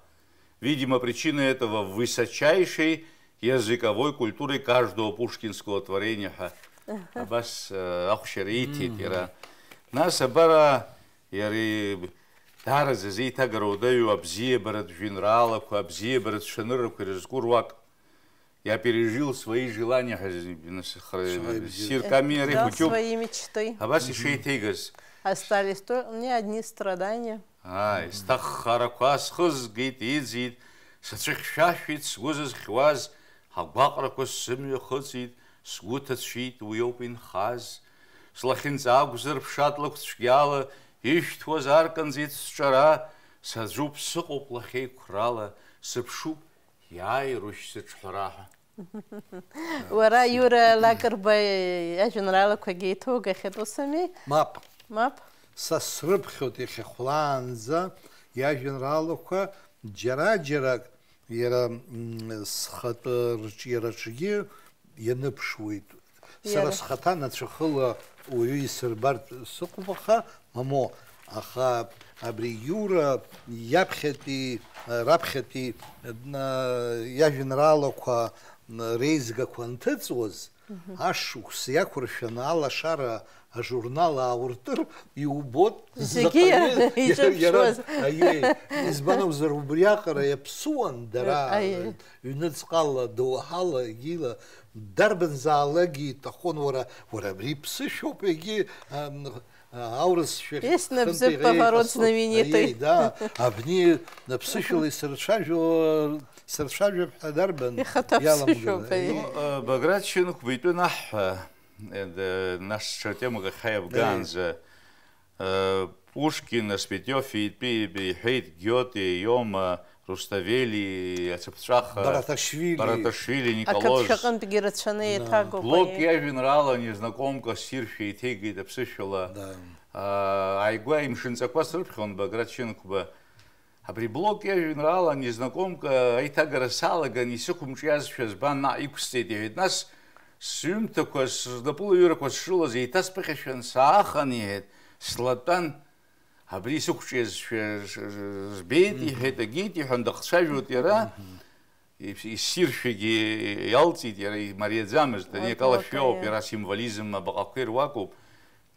Видимо, причина этого в высочайшей языковой культуре каждого пушкинского творения ҳәа абас, э, ахәшьара иҭеит Мгм. иара. Нас абара иара даараӡа зеиҭагара уадаҩу абзиабаратә жәеинраалақәа, абзиабаратә цәаныррақәа ирызку руак. Я пережил свои желания, ҳәа зегьы насыхра-, Шаҟа ибзиоу. ссирк ами, иара Дал ихәыҷуп. свои мечты. Абас Мгм. ишеиҭеигаз. Остались то-, не одни страдания. Ааи, сҭаххарақәа схызгеит, иӡит, сацәыхьшәашәеит, сгәы зызхьуаз, агәаҟрақәа сзымҩахыҵит, сгәы ҭацәит, уиоуп инхаз. Слахьынҵа акәзар, ԥшатлакә цәгьала ишәҭуаз арканӡеит сҿара, саӡәуп, сыҟоуп лахьеиқәрала, сыԥшуп, иааирушь сыҿҳәара ҳәа. Уара, Иура Лакрба иажәеинраалақәагьы еиҭоугахьеит, ус ами? Мап. Мап? Са срыԥхьоит иахьа хәлаанӡа иажәеинраалақәа, џьара-џьарак иара, м, схатәы рҿиараҿгьы ианыԥшуеит. Сара Иара. схаҭа нацәахыла уаҩы исырбартә сыҟоуп, аха, мамоу, аха абри Иура иаԥхьатәи, раԥхьатәи, н-, иажәеинраалақәа, н-, реизгақәа анҭыҵуаз, Мгм. ашықәс иақәыршәаны алашара ажурнал аауртыр, иубот, Зегьы заҟаҩы иара иара, иара, иҿырԥшуаз. Аиеи, избан акәзар, убриаҟара иаԥсуан дара, Аиеи. ҩныҵҟала, доуҳала, егьила, дарбанзаалакгьы иҭахын, уара, уара абри ԥсышәоуп, егьи, ам, а, аурысшәахь Есть на хынтә взрыв иҟеиҵаз поворот су-, знаменитый. Аиеи, да, абни аԥсышәала исырцәажәо, сырцәажәап ҳәа дарбан Ихаҭа иаламган? Ԥсышәоуп, аиеи. Аиеи. Ну, э, Баграт Шьынқәба итәы наҳҳәа, э, д-, нас ҽа темак ахь ҳаиабгаанӡа, Э, Пушкин, Аспетиофи итәы иҳәеит, Гиоте, Иома, Руставели, ацыԥҵәаха, Бараташвили. Бараташвили, Николоз. Ақаԥшәаҟынтәгьы рацәаны Да. еиҭагоуп, Блок аиеи. иажәеинраала Незнакомка ссиршәа еиҭеигеит аԥсышәала. Да. Ааигәа имшынҵақәа срыԥхьон Баграт Шьынқәба. Абри Блок иажәеинраала Незнакомка аиҭагара салаган исықәымҿиазшәа збан, наҟ иқәсҵеит, иҳәеит. Нас сҩымҭақәа, снапылаҩырақәа сшылаз еиҭасԥыхьашәан саахан, иҳәеит, слатәан. Абри исықәҿиазшәа збеит, иҳәеит, агеит, иҳәан, дахцәажәоит иара. Ис-, иссиршәагьы иалҵит, иара имариаӡамызт, ани акала шәоуп, иара асимволизм абаҟақәа ируакуп.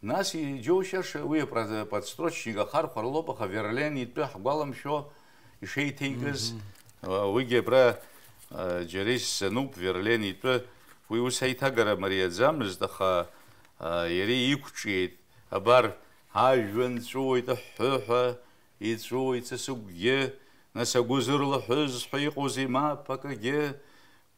Нас иџьоушьаша, уи апра-, аподстрочник ахархәа рлоуп, аха Верлен итәы ҳгәаламшәо ишеиҭеигаз, уигьы абра, а, џьара исзануп, Верлен итәы, уи ус аиҭагара мариаӡамызт, аха, а, иара иқәҿиеит, абар, ажәҩан ҵәыуоит аҳәҳәа, иҵәыуоит са сыгәгьы, нас агәы зырлаҳәыз ҳәа иҟоузеи мап акагьы,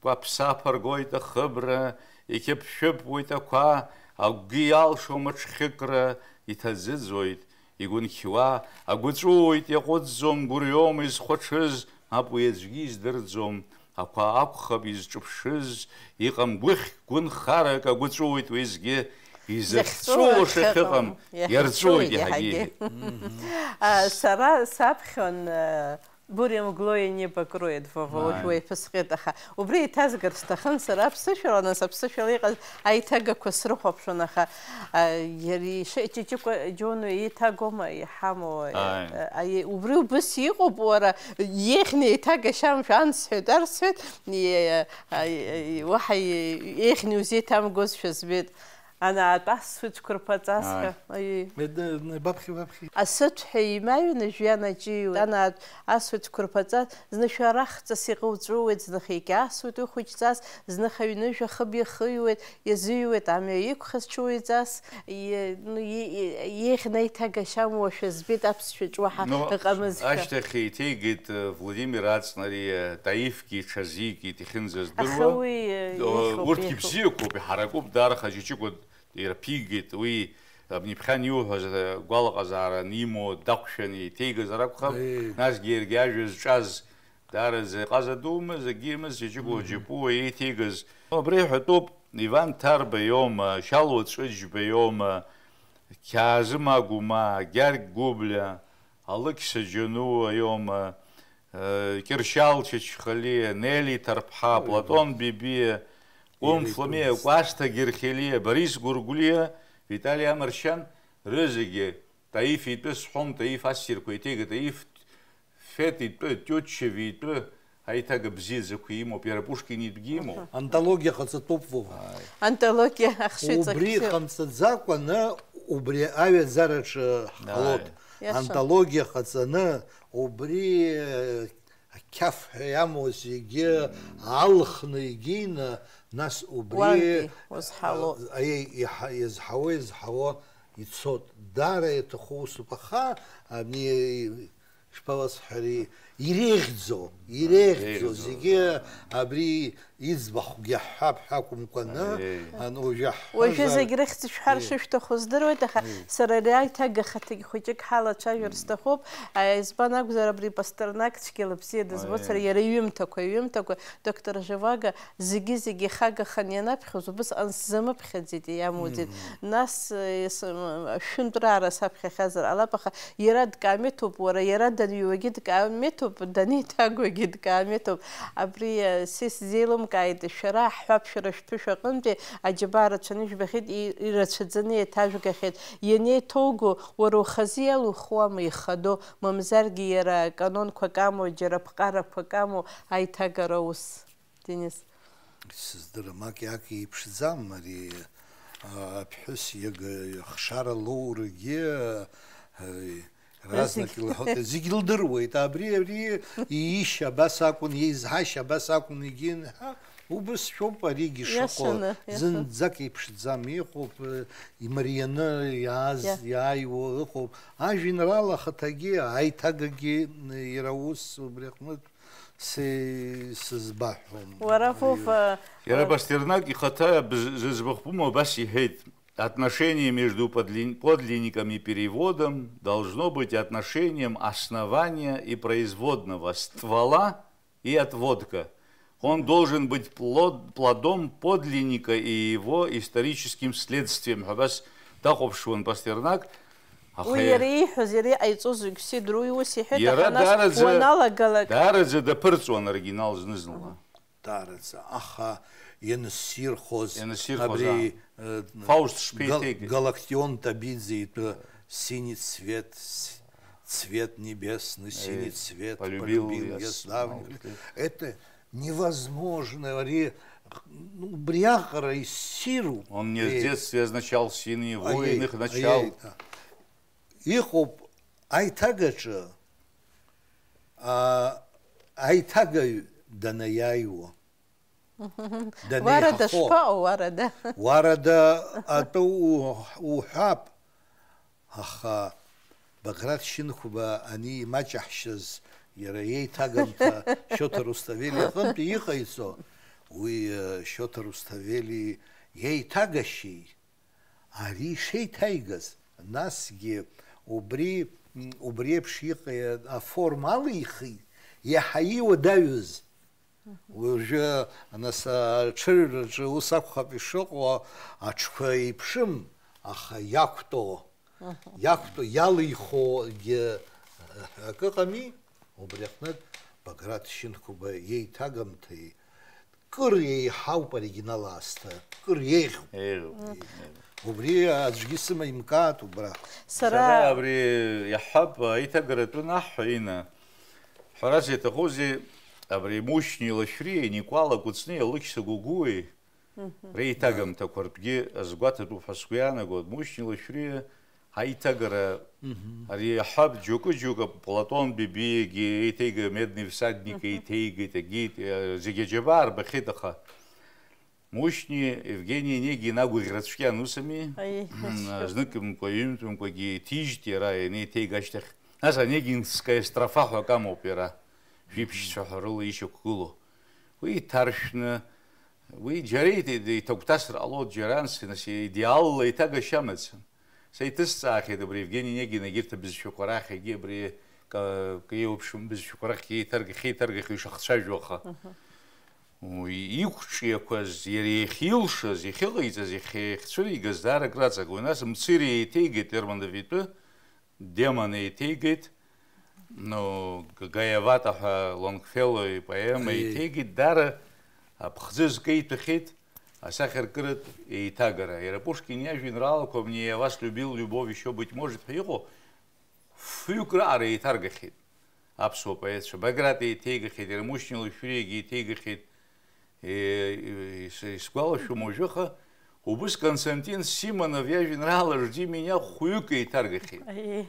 кәаԥсаԥа ргоит ахыбра, иқьыԥшәыԥуеит ақәа, агәгьы иалшом аҽхьыкра, иҭаӡыӡоит, игәынқьуа, агәы ҵәыуоит, иаҟәыҵӡом, гәырҩом изхәаҽыз, мап уи аӡәгьы издырӡом, ақәа акәхап изҿыԥшыз, иҟам гәыхьк, гәынхарак, агәы ҵәыуоит уеизгьы, изахьҵәыуо шәахьыҟам, иарҵәуоит иаҳагьы. А, сара саԥхьон, а, Буря мглою небо кроет, Вова, уажә уаҩԥысҟеит, аха убри еиҭазгар сҭахын сара аԥсышәала, нас аԥсышәала иҟаз аиҭагақәа срыхәаԥшуан, аха, а, иара иша-, Ҷыҷыкәа Џьону еиҭагома иҳамоу? Ааи. А, а, убри убыс иҟоуп, уара, иеиӷьны еиҭагашьа амшәан сҳәеит, ар сҳәеит, и-, а, и-, уаҳа и-, еиӷьны иузеиҭамгозшәа збеит. Анаатә асуеит цәқәырԥаҵас ҳәа. Ааи. Аиеи. Ед-, н-, баԥхьа, баԥхьа. Асыҭәҳәа имаҩны жәҩан аҿиуеит. Анаатә асуеит цәқәырԥаҵас, зны шәарахҵас иҟоуҵәыуеит, зных икьасуеит уи хәыҷҵас, зных аҩныжә ахыб иахыҩуеит, иазыҩуеит амҩа иқәхаз ҽуаҩҵас, и-, ну, и-, и-, еиӷьны аиҭагашьа амуашәа збеит аԥсшәаҿ уаҳа ыҟамызшәа. Ну, ашьҭахь еиҭеигеит, э, Владимир Аҵнариа, Таифгьы иҽазикит, ихьынӡаздыруа. Аха уи, э, О, ихьуп, урҭгьы ихьуп. Бзиақәоуп, иҳаракуп, даара хажьычыкәа ирԥигеит, уи абни ԥхьан иуҳәаз, э, гәалаҟазаара анимоу дақәшәаны иҭеигазар акәхап, Аиеи. Насгьы иаргьы ажәа зҿаз даараӡа иҟаза думыз, агьимыз, Џьаџьыкуа Мгм. Џьапуа еиҭеигаз. Абри ҳәатәуп, Иван Ҭарба иоума, Шьалуа Ҵәыџьба иоума, Қьаазым Агәмаа, Гьаргь Гәыблиа, Алықьса Џьонуа иоума, э, Кьыршьал Чачхалиа, Нели Ҭарԥҳа, Ой, Платон Бибиа, Кәым Иара Фломиа, итәымыз. Кәасҭа Герхелиа, Борис Гәыргәлиа, Витали Амаршьан, рызегьы, Таиф итәы сҳәом, Таиф ассирқәа иҭеига, Таиф Фет итәы, Тиотчев итәы, аиҭага бзиаӡақәа имоуп, иара Пушкин итәгьы имоуп. Антологиа ҟаҵатәуп, Вова. Ааи. Антологиа ахшыҩҵак Убри бзиоуп. Ҟамҵаӡакәаны, убри аҩаӡараҿы ҳҟалоит. Ааи. Иашан. Антологиа ҟаҵаны, убри, э, ақьаф ҳәа иамоу зегьы алхны игеины, нас убри, Уантәи узҳалоит. Аиеи, иҳа-, иазҳауа, иазҳауа ицот. Даара иаҭаху усуп, аха, ани, шԥаласҳәари, иреиӷьӡоу, иреиӷьӡоу, иреиӷьӡоу, зегьы абри иӡбахәгьы ҳҳәап ҳәа акәымкәаны, Аиеи. Ан-, уажәы ҳҳәозар, Уажәы зегь рыхьӡ шәҳәар Аиеи. Шышәҭаху здыруеит, аха Аиеи. Сара ари аиҭагахаҭагь хәыҷык ҳалацәажәар Мм. Сҭахуп. А, избан акәзар, абри Пастернак цәгьала бзиа дызбоит, сара Аиеи. Иара иҩымҭақәа, иҩымҭақәа, доктор Живаго зегьы-зегьы ихагахан ианаԥхьоз, убысҟан сзамыԥхьаӡеит, иамуӡеит. Мгм. Нас, э, ес-, м, шәынтәраара саԥхьахьазар ҟалап, аха иара дкаамеҭуп, уара, иара данҩуагьы дкаамеҭуп, данеиҭагогьы дкаамеҭуп. Абри, э, са исзеилымкааит, шәара ҳҳәап, шәара шәԥышәа аҟынтәи аџьабаа рацәаны ижәбахьеит, и-, ирацәаӡаны еиҭажәгахьеит. Ианеиҭоуго, уара ухазы иалухуама ихадоу, мамзаргьы иара канонқәак амоу, џьара ԥҟарақәак амоу аиҭагара аус? Денис. Сыздырам, ак, ак иԥшӡам ари, а, аԥҳәыс иага-, хшара лоурагьы, а, разнак Зегь. Илҳәоит, зегь лдыруеит, абри, абри иишьа абас акәын, иеизҳашьа абас акәын, егьин, ҳа, убыс шәоуп аригьы шыҟоу, Иашаны, иаша. Зынӡак иԥшӡам, иҟоуп, э, имарианы иааз, Иа. Иааиуа ыҟоуп, ажәеинраала ахаҭагьы, аиҭагагьы, э, иара ус, убри аҟнытә. Се-, сызбаҳәом. Уара, Вова, Иара уара Пастернак ихаҭа бз-, зыӡбахә бымоу абас иҳәеит: «Отношение между подлин-, подлинником и переводом должно быть отношением основания и производного, ствола и отводка. Он должен быть плод-, плодом подлинника и его историческим следствием», ҳәа абас дахәаԥшуан Пастернак. Уи иа- иара ииҳәоз, иара иҟаиҵоз зегь ссир, уи ус иҳәеит, иара аха нас даараӡа, уаналагалак даараӡа даԥырҵуан оригинал зны-зынла. Даараӡа. Аха ианссирхоз, ианссирхоз, абри, аа. Э, Фауст шԥеиҭеигеи? Галактион Табиӡе итәы «Синий цвет, с-, цвет небесный, синий цвет, полюбил я с давних лет». Это невозможно, ари, ну, убриаҟара иссируп. Он не с детства означал синие воины, их начал. Аиеи, да. Иҟоуп аиҭагаҿы, а, аиҭагаҩ данаиааиуа. Уарада данеиҳахо. Шԥаҟоу, уарада? Уарада атәы у-, уҳәап, аха Баграт Шьынқәба ани имаҷаҳшьаз иара иеиҭагамҭа Шьоҭа Русҭавели иҟынтә иҟаиҵо, уи, э, Шьоҭа Русҭавели иеиҭагашьеи, ари ишеиҭаигаз, насгьы убри, м, убри еиԥш иҟаиа-, аформа алихит, иаҳа иуадаҩыз. Уажәы, нас, аҽырҩраҿы ус акәхап ишыҟоу, аҽқәа еиԥшым, аха иақәтәоу, иақәтәоу, иалихогьы акы ыҟами, убри аҟнытә Баграт Шьынқәба иеиҭагамҭеи кыр еиҳауп оригинал аасҭа, кыр еиӷьуп. Еиӷьуп. Убри аӡәгьы сымаимкаат убра. Сара Сара абри иаҳҳәап, аиҭагаратәы наҳҳәа, Инна. Ҳәарас иаҭахузеи, абри Мушьни Лашәриеи Никәала Кәыҵниеи Алықьса Гәыгәуеи реиҭагамҭақәа ртәгьы азгәаҭатәуп ҳәа сгәы иаанагоит. Мушьни Лашәриа аиҭагара, ари иаҳҳәап, џьоукы-џьоукы Платон Бебиагьы еиҭеига Медный всадник еиҭеигеит, егьи, э, зегьы аџьабаа рбахьеит, аха Мушьни Евгени Онегин агәаӷьра цәгьан, усами? Аиеи, м, знык-мкәа, ҩынтәымкәагьы иҭижьит иара ианеиҭеига ашьҭахь. Нас Онегинская строфа ҳәа акы амоуп иара, жәиԥшьцәа ҳәа рыла ишьақәгылоу. Уи иҭаршәны, уи џьара иҭ-, иҭагәҭасыр ҟалоит, џьара анс, нас идеалла иҭагашьа амаӡам. Са иҭысҵаахьеит абри Евгени Онегин егьырҭ абызшәақәа рахь, егьи абри ка-, ка-, еиуеиԥшым бызшәақәа рахьгьы еиҭаргахьеи еиҭаргахьоу ишахцәажәо, аха. Уи иқәҿиақәаз, иара иахьилшаз, иахьыҟаиҵаз, иахьцәыригаз даара акраҵагылоит. Нас Мцыри еиҭеигеит Лермонтов итәы, Демон еиҭеигеит, ну, Г-, Гаевата ҳәа Лонгфелло ипоема еиҭеигеит, даара аԥхӡы зкеиҭәахьеит асахьаркыратә еиҭагара. Иара Пушкин иажәеинраалақәа «Мне я вас любил, любовь ещё, быть может» ҳәа иҟоу, фҩык раҟара еиҭаргахьеит аԥсуа поетцәа. Баграт еиҭеигахьеит, иара Мушьни Лашәриагьы еиҭеигахьеит. Е, ис-, исгәалашәом уажәыха, убыс Константин Симонов иажәеинраала «Жди меня» хәҩык еиҭаргахьеит. Аиеи.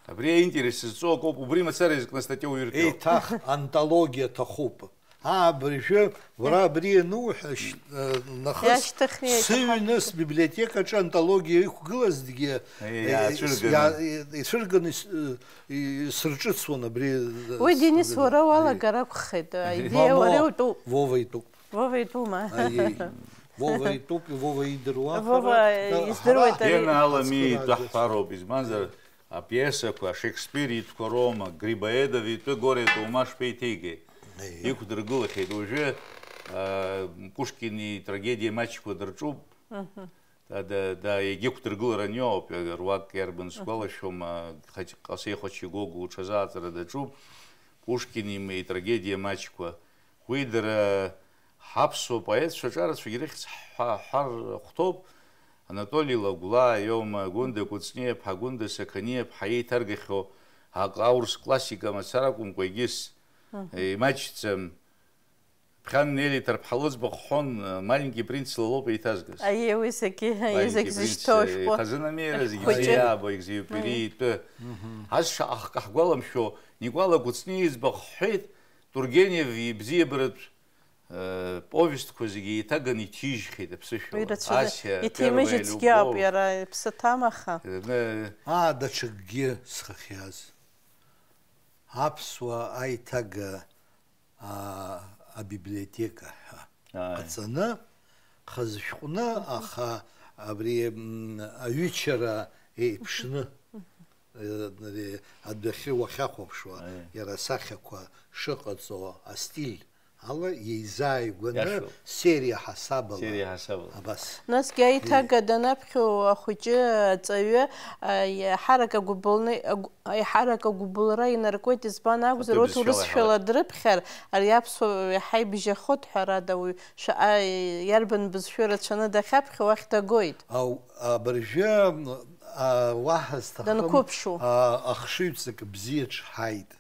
Абри аинтерес зҵоу акоуп, убри мацара изкны астатиа уаҩыртәуп. Еиҭах антологиа аҭахуп. Аа, абыржәы, уара абри иануҳәа, шь-, э, нахыс Иашьҭыхны еиҭах сыҩны сбиблиотекаҿы антологиа иқәгылазҭгьы, Аиеи, э, иаацәырганы. Иа-, ицәырганы ис-, э, исырҿыцуан абри, э, Уи, Денис, с-, уара э, уалагар акәхеит, аидеа Момо, уара утәуп. Вова итәуп. Вова итәума? Аиеи. Вова итәуп, Вова идыруа. Вова Ҳара, издыруеит ҳара ари. Ҳацхыраагоит. Ала митәы ҳҳәароуп, избанзар, апиесақәа, Шекспир итәқәа роума, Грибоедов итәы Горе от ума шԥеиҭеигеи? Аиеи. Иқәдыргылахьеит. Уажәы, а, Пушкини трагедиа маҷқәа дырҿуп. Мгм. Да, да, да, егьа иқәдыргылар аниоуп, руак иарбан сгәалашәом, а, Хач-, Ҟасеи Хачигогу лҽазааӡара даҿуп. Пушкини итрагедиа маҷқәа. Уи дара ҳаԥсуа поетцәа ҿарацәагьы рыхьӡ ҳҳәа-, ҳҳәар хәҭоуп, Анатоли Лагәлаа иоума, Гәында Кәыҵниаԥҳа, Гәында Сақаниаԥҳа еиҭаргахьоу аҟ-, аурыс классика мацара акәымкәа, егьыс, Мгм. имаҷӡам. Ԥхьан Нели Ҭарԥҳа лыӡбахә ҳҳәон, Маленький принц лоуп еиҭазгаз. Аиеи, уи зегьы, Маленький зегь принц, зышьҭоу ашәҟәы. Хазына Мера зегь Ахәыҷы. Бзиа иаабо, Егьзиопери Аиеи. итәы. Мгм. Ас шаҟа ҳкаҳгәаламшәо, Никәала Кәыҵниа иӡбахә ҳҳәеит, Тургенев ибзиабаратә, э, повестқәа зегьы еиҭаганы иҭижьхьеит аԥсышәала. Уи рацәаны Ася, иҭимыжьыцгьы Первая ауп, любовь. Иара иԥсы ҭам, аха. Э, Аа, даҽакгьы схахьаз. Аԥсуа аиҭага, аа, абиблиотека ҳәа Ааи. ҟаҵаны, хазы шәҟәны, аха абри, м, аҩычара еиԥшны, э, ари адәахьы уахьахәаԥшуа, Ааи. иара асахьақәа шыҟаҵо, астиль ала еизааигәаны, иашоуп, сериа ҳасабала. Сериа ҳасабала. Абас. Насгьы аиҭага данаԥхьо ахәыҷы, аҵаҩы, а, еиҳарак агәыбылны-, агә-, еиҳарак агәыбылра инаркуеит, избан акәзар, урҭ урысшәала дрыԥхьар, ари аԥсуа иаҳа ибжьахоит, ҳәарада, уаҩ шаҟа иарбан бызшәа рацәаны дахьаԥхьо, уахь дагоит. Ау, абыржәы, а, уаҳа сҭахым, данқәыԥшу, а, ахшыҩҵак бзиаҿ ҳаит.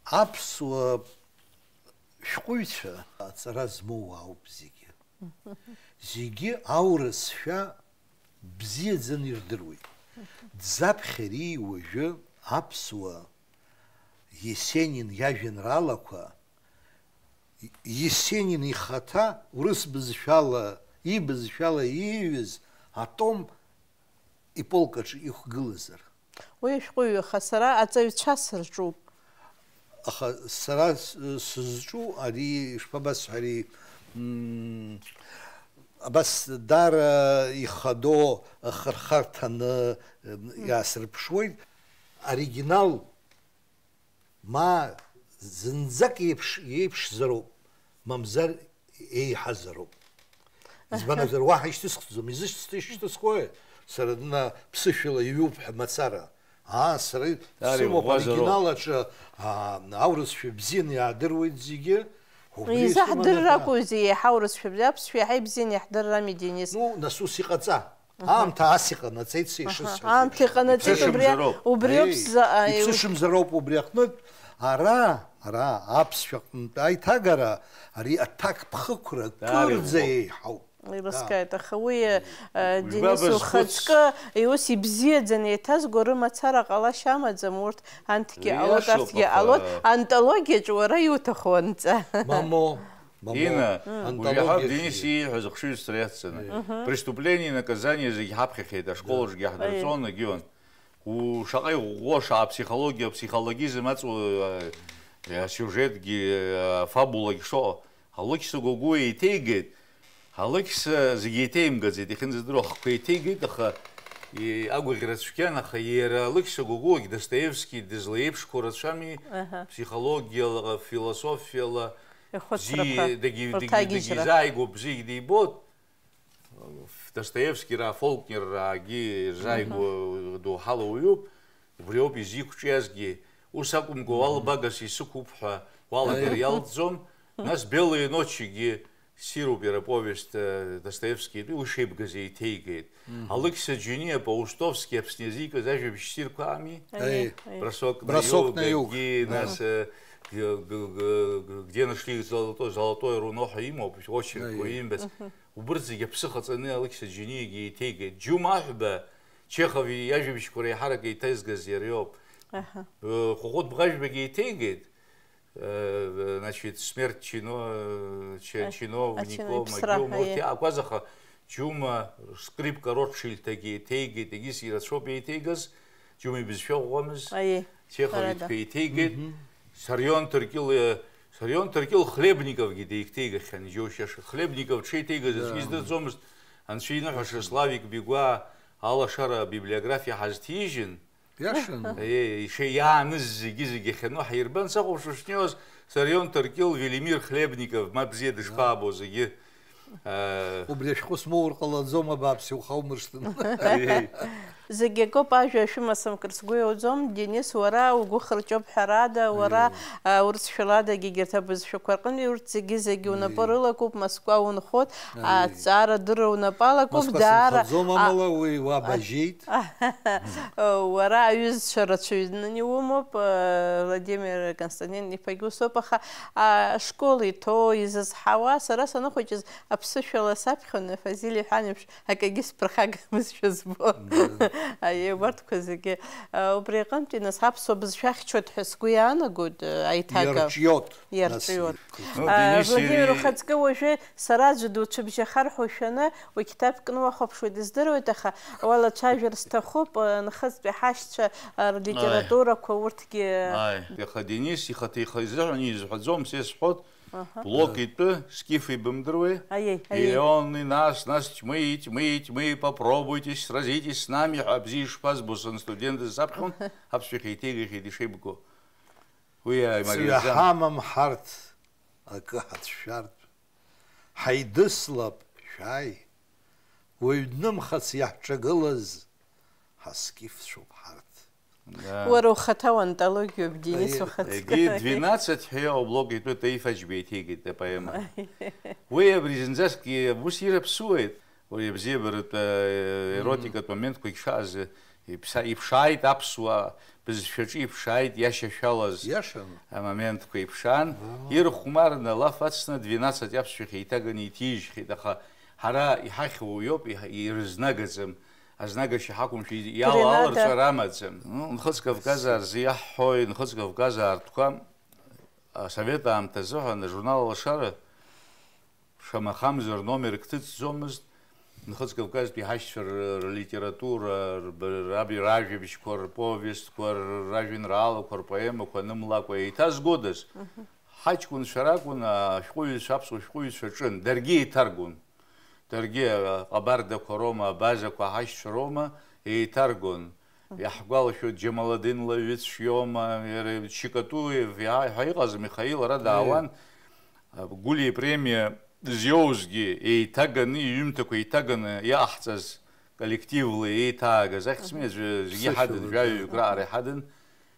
Аԥсуа шәҟәыҩҩцәа аҵара змоу ауп зегьы. Зегьы аурысшәа бзиаӡаны ирдыруеит. Дзаԥхьари уажәы аԥсуа Есенин иажәеинраалақәа, Есенин ихаҭа урыс бызшәала, ибызшәала ииҩыз атом иполкаҿы иқәгылазар? Уи ашәҟәыҩҩы, аха сара аҵаҩцәа сырҿуп. Аха сара с-, сызҿу ари, ишԥабасҳәари, м, абас даара ихадоу ахырхарҭаны, м, иаасырԥшуеит. Оригинал ма зынӡак еиԥш-, еиԥшзароуп, мамзар еиҳазароуп. Избан акәзар, уаҳа ишьҭысхӡом, изышьҭысхуеи? Сара дна ԥсышәала иҩуп ҳәа мацара. Аа, сара исымоуп, иӷәӷәазароуп, оригинал аҿы, аа, аурысшәа бзианы иаадыруеит зегьы. Убри изаҳдырра акәызеи, еиҳа аурысшәа бзиа, аԥсшәа еиҳа ибзианы иаҳдыррами, Денис? Ну, нас ус иҟаҵа. Аамҭа ас иҟанаҵеит, са ишысҳәаз еиԥш. Аамҭа иҟанаҵеит, убри, убриоуп. Еи, заҟа, иԥсышәымзароуп убри аҟнытә. Ара, ара, аԥсшәа аҟнытә аиҭагара, ари аҭакԥхықәра кырӡа еиҳауп. Ирыскааит, аха уи, э, Денис, ухаҵкы, ус ибзиаӡаны еиҭазго рымацара ҟалашьа амаӡам, урҭ анҭгьы ҟалоит, арҭгьы ҟалоит, антологиаҿ уара иуҭаху анҵа. Мамо, мамо. Инна, уажәы ҳа Денис ииҳәаз ахшыҩзцара иацҵаны. Преступление и наказание зегь ҳаԥхьахьеит, ашколаҿгьы иаҳдырҵон, егьиуан. У-, шаҟа иӷәӷәоу, шаҟа аԥсихологиа, аԥсихологизм аҵоу, э, асиужетгьы, э, афабулагьы шыҟоу. Алықьса Гогәуа еиҭеигеит. Алықьса зегьы еиҭеимгаӡеит, иахьынӡадыруа ахқәа еиҭеигеит, аха, и-, агәаӷьра цәгьан, аха иара Алықьса Гогәуагь Достоевски дызлаиеиԥшқәоу рацәами, аҳа, психологиала, философиала, ихәыцрақәа, бзиа, дагьи-, дагьи-, рҭагьежьра, дагьизааигәоуп, бзиагь дибоит. Достоевскираа, Фолкнерраагьы ирзааигәоу, мгм, доуҳала уаҩуп, убри ауп изиқәҿиазгьы. Ус акәымкәа, мгм, уалбагас исықәуп ҳәа уалагар, аиеи, иалҵӡом. Нас Белые ночи-гьы ссируп иара аповест, э, Достоевски итәы, уи шеибгаз еиҭеигеит. Мгм. Алықьса Џьиниа Паустовски Аԥсны иазикыз ажәабжь ссирқәа ами? Аиеи, аиеи. Бросок на юг, бросок на юг, гьы, да, нас, э, г-, г-, г-, г-, где нашли золото-, золотое руно ҳәа имоуп, очерк, аиеи, уаимбац. Мгм. Убырҭ зегьы аԥсы хаҵаны Алықьса Џьиниагьы еиҭеигеит. Џьума Аҳәба Чехов иажәабжьқәа реиҳарак еиҭаизгаз иара иоуп. Аҳа. Э, Хәыхәыт Бӷажәбагьы еиҭеигеит. Э, значит, Смерть чино-, э, чи-, а, чиновников, чиновник, Магиум, ԥсра, урҭ аиеи, иаакуаз, аха Џьума скрипка Ротшильдагьы еиҭеигеит, егьыс ирацәоуп еиҭеигаз, Џьума ибызшәа ӷәӷәамыз. Аиеи. Чехов итәқәа еиҭеигеит. Мгм. Сарион Ҭыркьыл, Сарион Ҭыркьыл Хлебниковгьы деиҭеигахьан, иџьоушьаша. Хлебников дшеиҭеигаз аӡәгьы, да, издырӡомызт. Анцәа иныҳәаша, Славик Бигәаа алашара абиблиографиа ҳазҭижьын. Иашан. Аиеи, ише-, иааныз зегьы-зегьы ахьану ҳаирбан, сахәаԥшуа шнеиуаз, Сарион Ҭыркьыл, Велимир Хлебников, ма бзиа дышԥаабо зегьы. Э, убри ашәҟәы смоур ҟалаӡом, абааԥс, иухаумыршҭын. Аиеи. Зегь акоуп, ажәа шәымасымкыр сгәы иауӡом, Денис, уара угәы хырҷоуп, ҳәарада, уара, аиеи, а, урысшәаладагьы егьырҭ абызшәақәа рҟынтәи урҭ зегьы-зегьы унапы, аиеи, рылакуп, Москва унхоит, аиеи, аҵара адырра унапы алакуп, москва даара, сынхаӡом, а, амала уи уа, а, бажьеит. Уара аҩызцәа рацәаҩны иумоуп, э, Владимир Константин-иԥагьы усоуп, аха, а, ашкол иҭоу, изызҳауа, сара саныхәыҷыз аԥсышәала саԥхьон, Фазиль иҳәан еиԥш, акагьы сԥырхагамызшәа збон. Мгм. Аиеи, убарҭқәа зегьы. А, убри аҟынтәи, нас, аԥсуа бызшәа ахьчоит ҳәа сгәы иаанагоит, э, аиҭага. Иарҿиоит. Иарҿиоит. Нас, ну, а, Денис, Владимир, ири-, ухаҵкы уажәы сара аӡәы дуцәыбжьахар ҳәа ушәаны, уи қьҭаб кны уахәаԥшуеит, издыруеит, аха уалацәажәар сҭахуп, э, нхыҵтәи ҳашьцәа, э, рлитературақәа, аи, урҭгьы. Аи, иаха Денис ихаҭа ихы изыҳәан изҳәаӡом, са исҳәоит, аҳа, блок итәы, Скифа ибымдыруеи? Аиеи, аиеи. Илеон, нас, нас, тьмы, тьмы, тьмы, попробуйте, сразитесь с нами ҳәа, бзиа ишԥазбо, сан студент саԥхьон, аԥсшәахь еиҭеигахьеит ишеибгоу. Уи ааимариаӡам. Ҵҩа ҳамам ҳарҭ, акы ҳацәшәартә. Ҳаидыслап, шәааи. Уаҩ днымхац иаҳҿагылаз, ҳаскифцәоуп ҳарҭ. Да. Уара ухаҭа уантологиоуп, Денис, Аиеи. Ухаҵкы. Егьи двенадцать ҳәа иҟоу блок итәы Таиф Аџьба иҭеикит апоема. Уи абри зынӡаскгьы ус ираԥсуеит, уи абзиабаратә, э, Мм. Еротикатә моментқәагь шааз, иԥса-, иԥшааит аԥсуаа, бызшәаҿы иԥшааит иашьашәалаз Иашан. Амоментқәа иԥшаан, Аа. Ирыхәмарны алаф ацны двенадцать аԥсшәахь еиҭаганы иҭижьхьеит, аха ҳара иҳахьуа уиоуп, иҳ-, ирызнагаӡам. Азнагашьа ҳақәымшәеит, иалалырҵәар амаӡам. Ну, Нхыҵ Кавказаа рзы иаҳҳәои, Нхыҵ Кавказаа ртәқәа, асовет аамҭазыҳәан ажурнал Алашара шамахамзар номерк ҭыҵӡомызт, Нхыҵ Кавказтәи ҳашьцәа р-, рлитература, рб-, раби-, ражәабжьқәа, рповестқәа, р-, ражәеинраалақәа, рпоемақәа анымлакәа еиҭазгодаз? Мгм. Ҳаҷкәынцәа ракәын, ашәҟәыҩҩцәа, аԥсуа шәҟәыҩҩцәа ҿын, даргьы еиҭаргон. Даргьы аҟабардақәа роума, абазақәа ҳашьцәа роума, еиҭаргон. Мгм. Иаҳгәалашәоит, Џьамаладин Лаҩыцә иоума, иара Чикатуев иа-, ҳәа иҟаз Михаил ара Аиеи. Даауан, Гәлиа ипремиа зиоузгьы еиҭаганы, иҩымҭақәа еиҭаганы иаҟаҳҵаз коллективла еиҭаагаз ахьӡ-, Мгм. Зегьы ҳадын, Сышәала, жәаҩаҩык да. Раҟара иҳадын.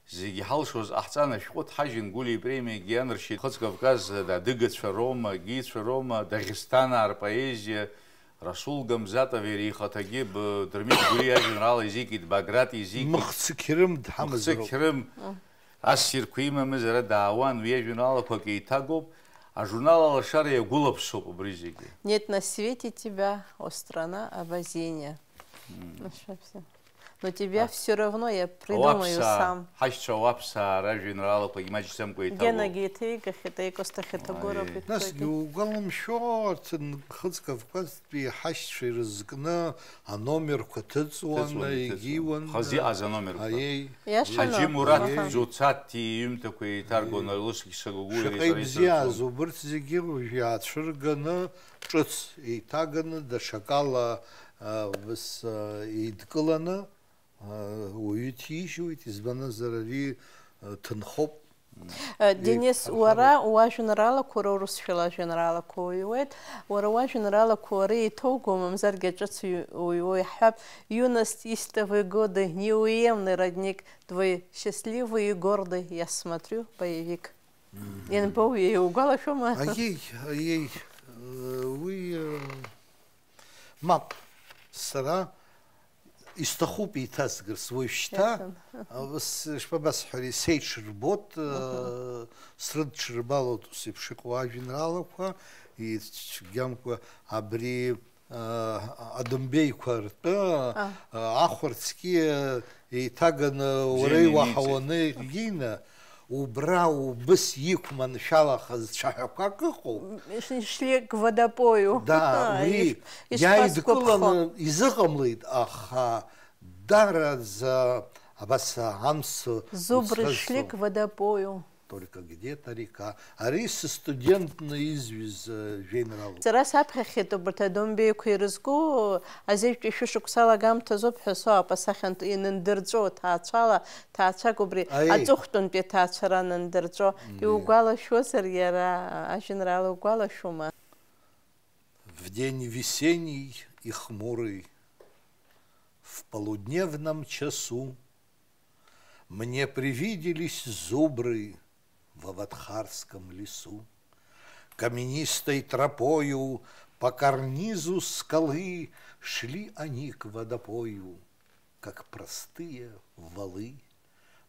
Зегьы ҳалшоз ҟаҳҵан, ашәҟәы ҭҳажьын, Гәлиа ипремиагьы ианаршьеит, Нхыҵ Кавказ адыгацәа роума, агьицәа роума, Дагьсҭанаа рпоезиа, Расул Гамзатов иара ихаҭагьы б-, Дырмит Гәлиа иажәеинраала изикит, Баграт изикит. Мыхцықьрым дҳамазароуп. Мыхцықьрым. М. Ассирқәа имамыз ара даауан, уи иажәеинраалақәак еиҭагоуп, ажурнал Алашара иагәылаԥсоуп убри зегьы. Нет на свете тебя, о страна обозрения. М. Ну, что всё. Но тебя А. Всё равно я придумаю Ауаԥсаа, сам. Ҳашьцәа ауаԥсаа ражәеинраалақәагьы маҷӡамкәа еиҭагоуп. Генагьы иҭеикхеит, Аико Стахьаҭагәыров Аиеи. Иҭеикхеит. Насгьы угәаламшәо, арҭ Нхыҵ Кавказтәи ҳашьцәа ирызкны аномерқәа ҭыҵуан, Ҭыҵуан, егьиуан, ҭыҵуан. Хазы иҟаз аномерқәа. Аиеи. Иашаны. Ҳаџьы Мураҭ Аха. Ӡуцаҭи иҩымҭақәа еиҭаргон, Аиеи. Лослик Сагагәуи Шаҟа иареи ибзиаз, срыцуан. Убырҭ зегьы уажә иаацәырганы, ҿыц еиҭаганы, даҽакала, а, ус, а, еидкыланы, а, уаҩы ҭижьуеит, избанзар ари, а, ҭынхоуп. Э, Денис, еиқәҳархароуп. Уара уажәеинраалақәа, уара урысшәала ажәеинраалақәа уҩуеит, уара уажәеинраалақәа уара еиҭоуго, мамзаргьы аҿыц уҩ-, уҩуа иаҳҳәап, юность, истовые годы, неуемный родник твой, счастливый и гордый, я смотрю, боевик. Мгм. Ианбоуи, иугәалашәома? Аиеи, аиеи, э, уи, э, Мап, сара исҭахуп еиҭазгарц уажәшьҭа, Иаҭан. Ус, ишԥабасҳәари, сеиҽырбот, Мгм. Срыдҽырбалот ус еиԥш иҟоу ажәеинраалақәа, ицәгьамкәа абри, Адомбеиқәа ртәы, А. Ахәарцкьы еиҭаганы уара Жени иуаҳауаны Ници. Ина, Убра убыс иқәманшәалахаз цәаҳәақәак ыҟоуп. Ш-, шли к водопою. Да, А, уи иш-, ишԥасгәаԥхо. Иааидкыланы изыҟамлеит, аха дараӡа абас амс Зубры уцәазҵо. Шли к водопою. Только где-то река. Ари сыстудентны изҩыз, э, жәеинраалоуп. Сара саԥхьахьеит убарҭ адомбеиқәа ирызку, азеижәтәи шәышықәса алагамҭазоуп ҳәа соуп асахьантә инандырҵәо ҭаацәала. Ҭаацәак убри Аиеи. Аҵыхәтәантәи аҭаацәара нандырҵәо, Аиеи. Иугәалашәозар иара ажәеинраала угәалашәома? В день весенний и хмурый, в полудневном часу мне привиделись зубры в Аватхарском лесу. Каменистой тропою по карнизу скалы шли они к водопою, как простые валы.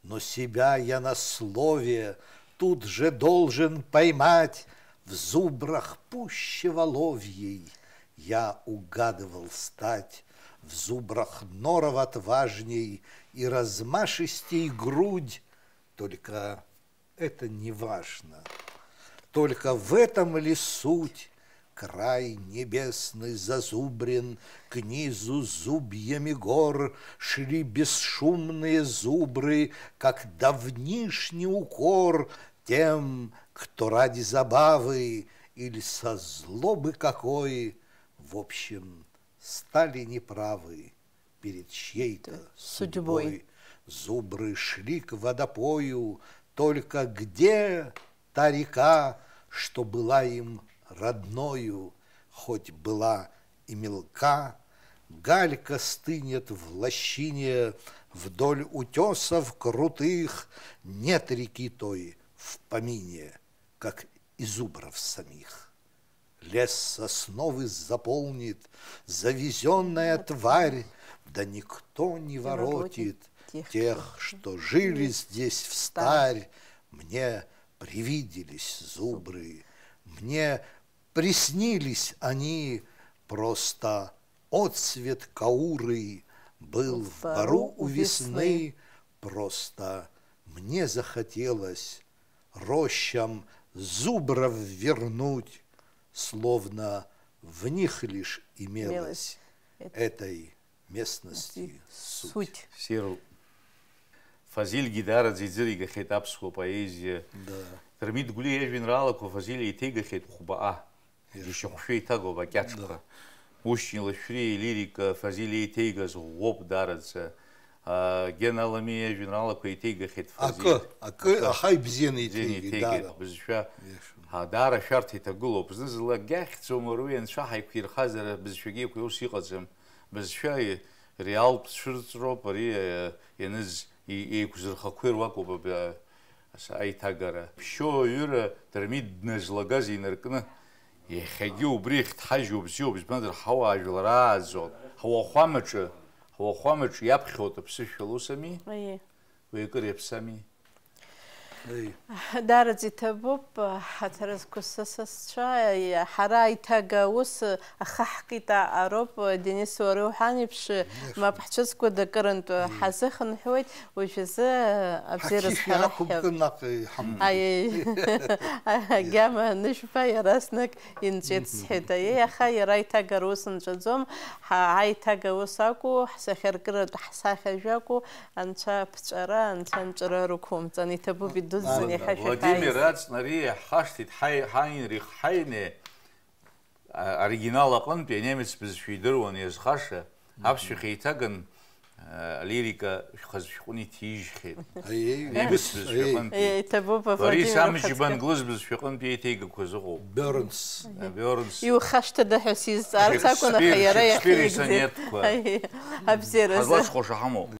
Но себя я на слове тут же должен поймать. В зубрах пуще воловьей я угадывал стать, в зубрах норов отважней и размашистей грудь. Только это не важно. Только в этом ли суть? Край небесный зазубрен, к низу зубьями гор шли бесшумные зубры, как давнишний укор тем, кто ради забавы или со злобы какой, в общем, стали неправы перед чьей-то Судьбой. Судьбой. Зубры шли к водопою, Только где та река, что была им родною, хоть была и мелка, галька стынет в лощине, вдоль утёсов крутых нет реки той в помине, как и зубров самих. Лес сосновый заполнит завезённая тварь, да никто не воротит тех, что жили здесь встарь. Мне привиделись зубры, мне приснились они, просто отсвет кауры был в бару у весны, просто мне захотелось рощам зубров вернуть, словно в них лишь имелась этой местности суть. Суть. Сируп. Фазильгьы даараӡа иӡыригахьеит аԥсуа поезиа. Да. Дырмит Гәлиа иажәеинраалақәа Фазиль еиҭеигахьеит хәбаҟа. Ишьахәшәы еиҭагоуп акьаҿқәа. Да. Ушьни Лашәриа илирика Фазиль еиҭеигаз ӷәӷәоуп даараӡа. А, Гена Аламиа иажәеинраалақәа еиҭеигахьеит Фазиль. Акы, акы, аха ибзианы еиҭеигеит, даара. Бызшәа, иашоуп, а, даара шәарҭа иҭагылоуп. Зны-зынлагь ахьӡ-омар уи анцәа ҳаиқәирхазар, бызшәагьы еиқәу ус иҟаӡам. Бызшәа реалтә цәырҵроуп ари, а, ианыз, и-, еиқәзырхақәируа акәуп аб-, Ас аиҭагара. Ԥшьоу аҩыра Дырмит дназлагаз инаркны, иахьагьы убри иахьҭҳажьу бзиоуп, избанзар, ҳауаажәлар ааӡон, ҳуахәамаҿы, ҳуахәамаҿы иаԥхьоит аԥсышәала, ус ами? Аиеи. Уи акыр иаԥсами? Аиеи. Даараӡа иҭабуп, ҳаҭыр зқәу сасасцәа, ҳара аиҭага аус ахы ҳкит аҟароуп, Денис, уара уҳәан еиԥш, мап ҳцәыскуа дакырантә ҳазыхынҳәуеит. Уажәазы абзиара ҳақьышә зҳәара иаақәыбкын ҳҳәап. Наҟ иҳамбеит. Аиеи. Агьама анышәԥа иаразнак инҵәеит, мгм, сҳәеит. Аиеи, аха иара аиҭагара ус нҵәаӡом. Ҳа-, аиҭага ус акәу, ҳсахьаркыратә ҳсахьа жәакәу, анцәа аԥҵәара, анцәа анҵәара рықәумҵан. Иҭабуп, идуӡӡан, а, иахьа шәахьааиз. Владимир Аҵнари иаҳхашҭит, ҳаи-, Ҳаинрих Ҳаине. А, оригинал аҟынтәи анемец бызшәа идыруан иазхаша, аԥсшәахь еиҭаган, а, алирика хаз шәҟәны иҭижьхьеит. Аиеи, немец бызшәа аҟынтәи. Аиеи, иҭабуп, Борис Владимир Амҷба ихаҵкы. Англыз бызшәа аҟынтәи еиҭеигақәа зыҟоуп. Бернс. А, Бернс. Иухашҭҭәада ҳәа сизҵаарц акәын, аха иара Шекспир, иахьа Шекспир игӡеит. Исонетқәа. Аиеи, абзиаразы. Ҳазлаҽхәаша ҳамоуп.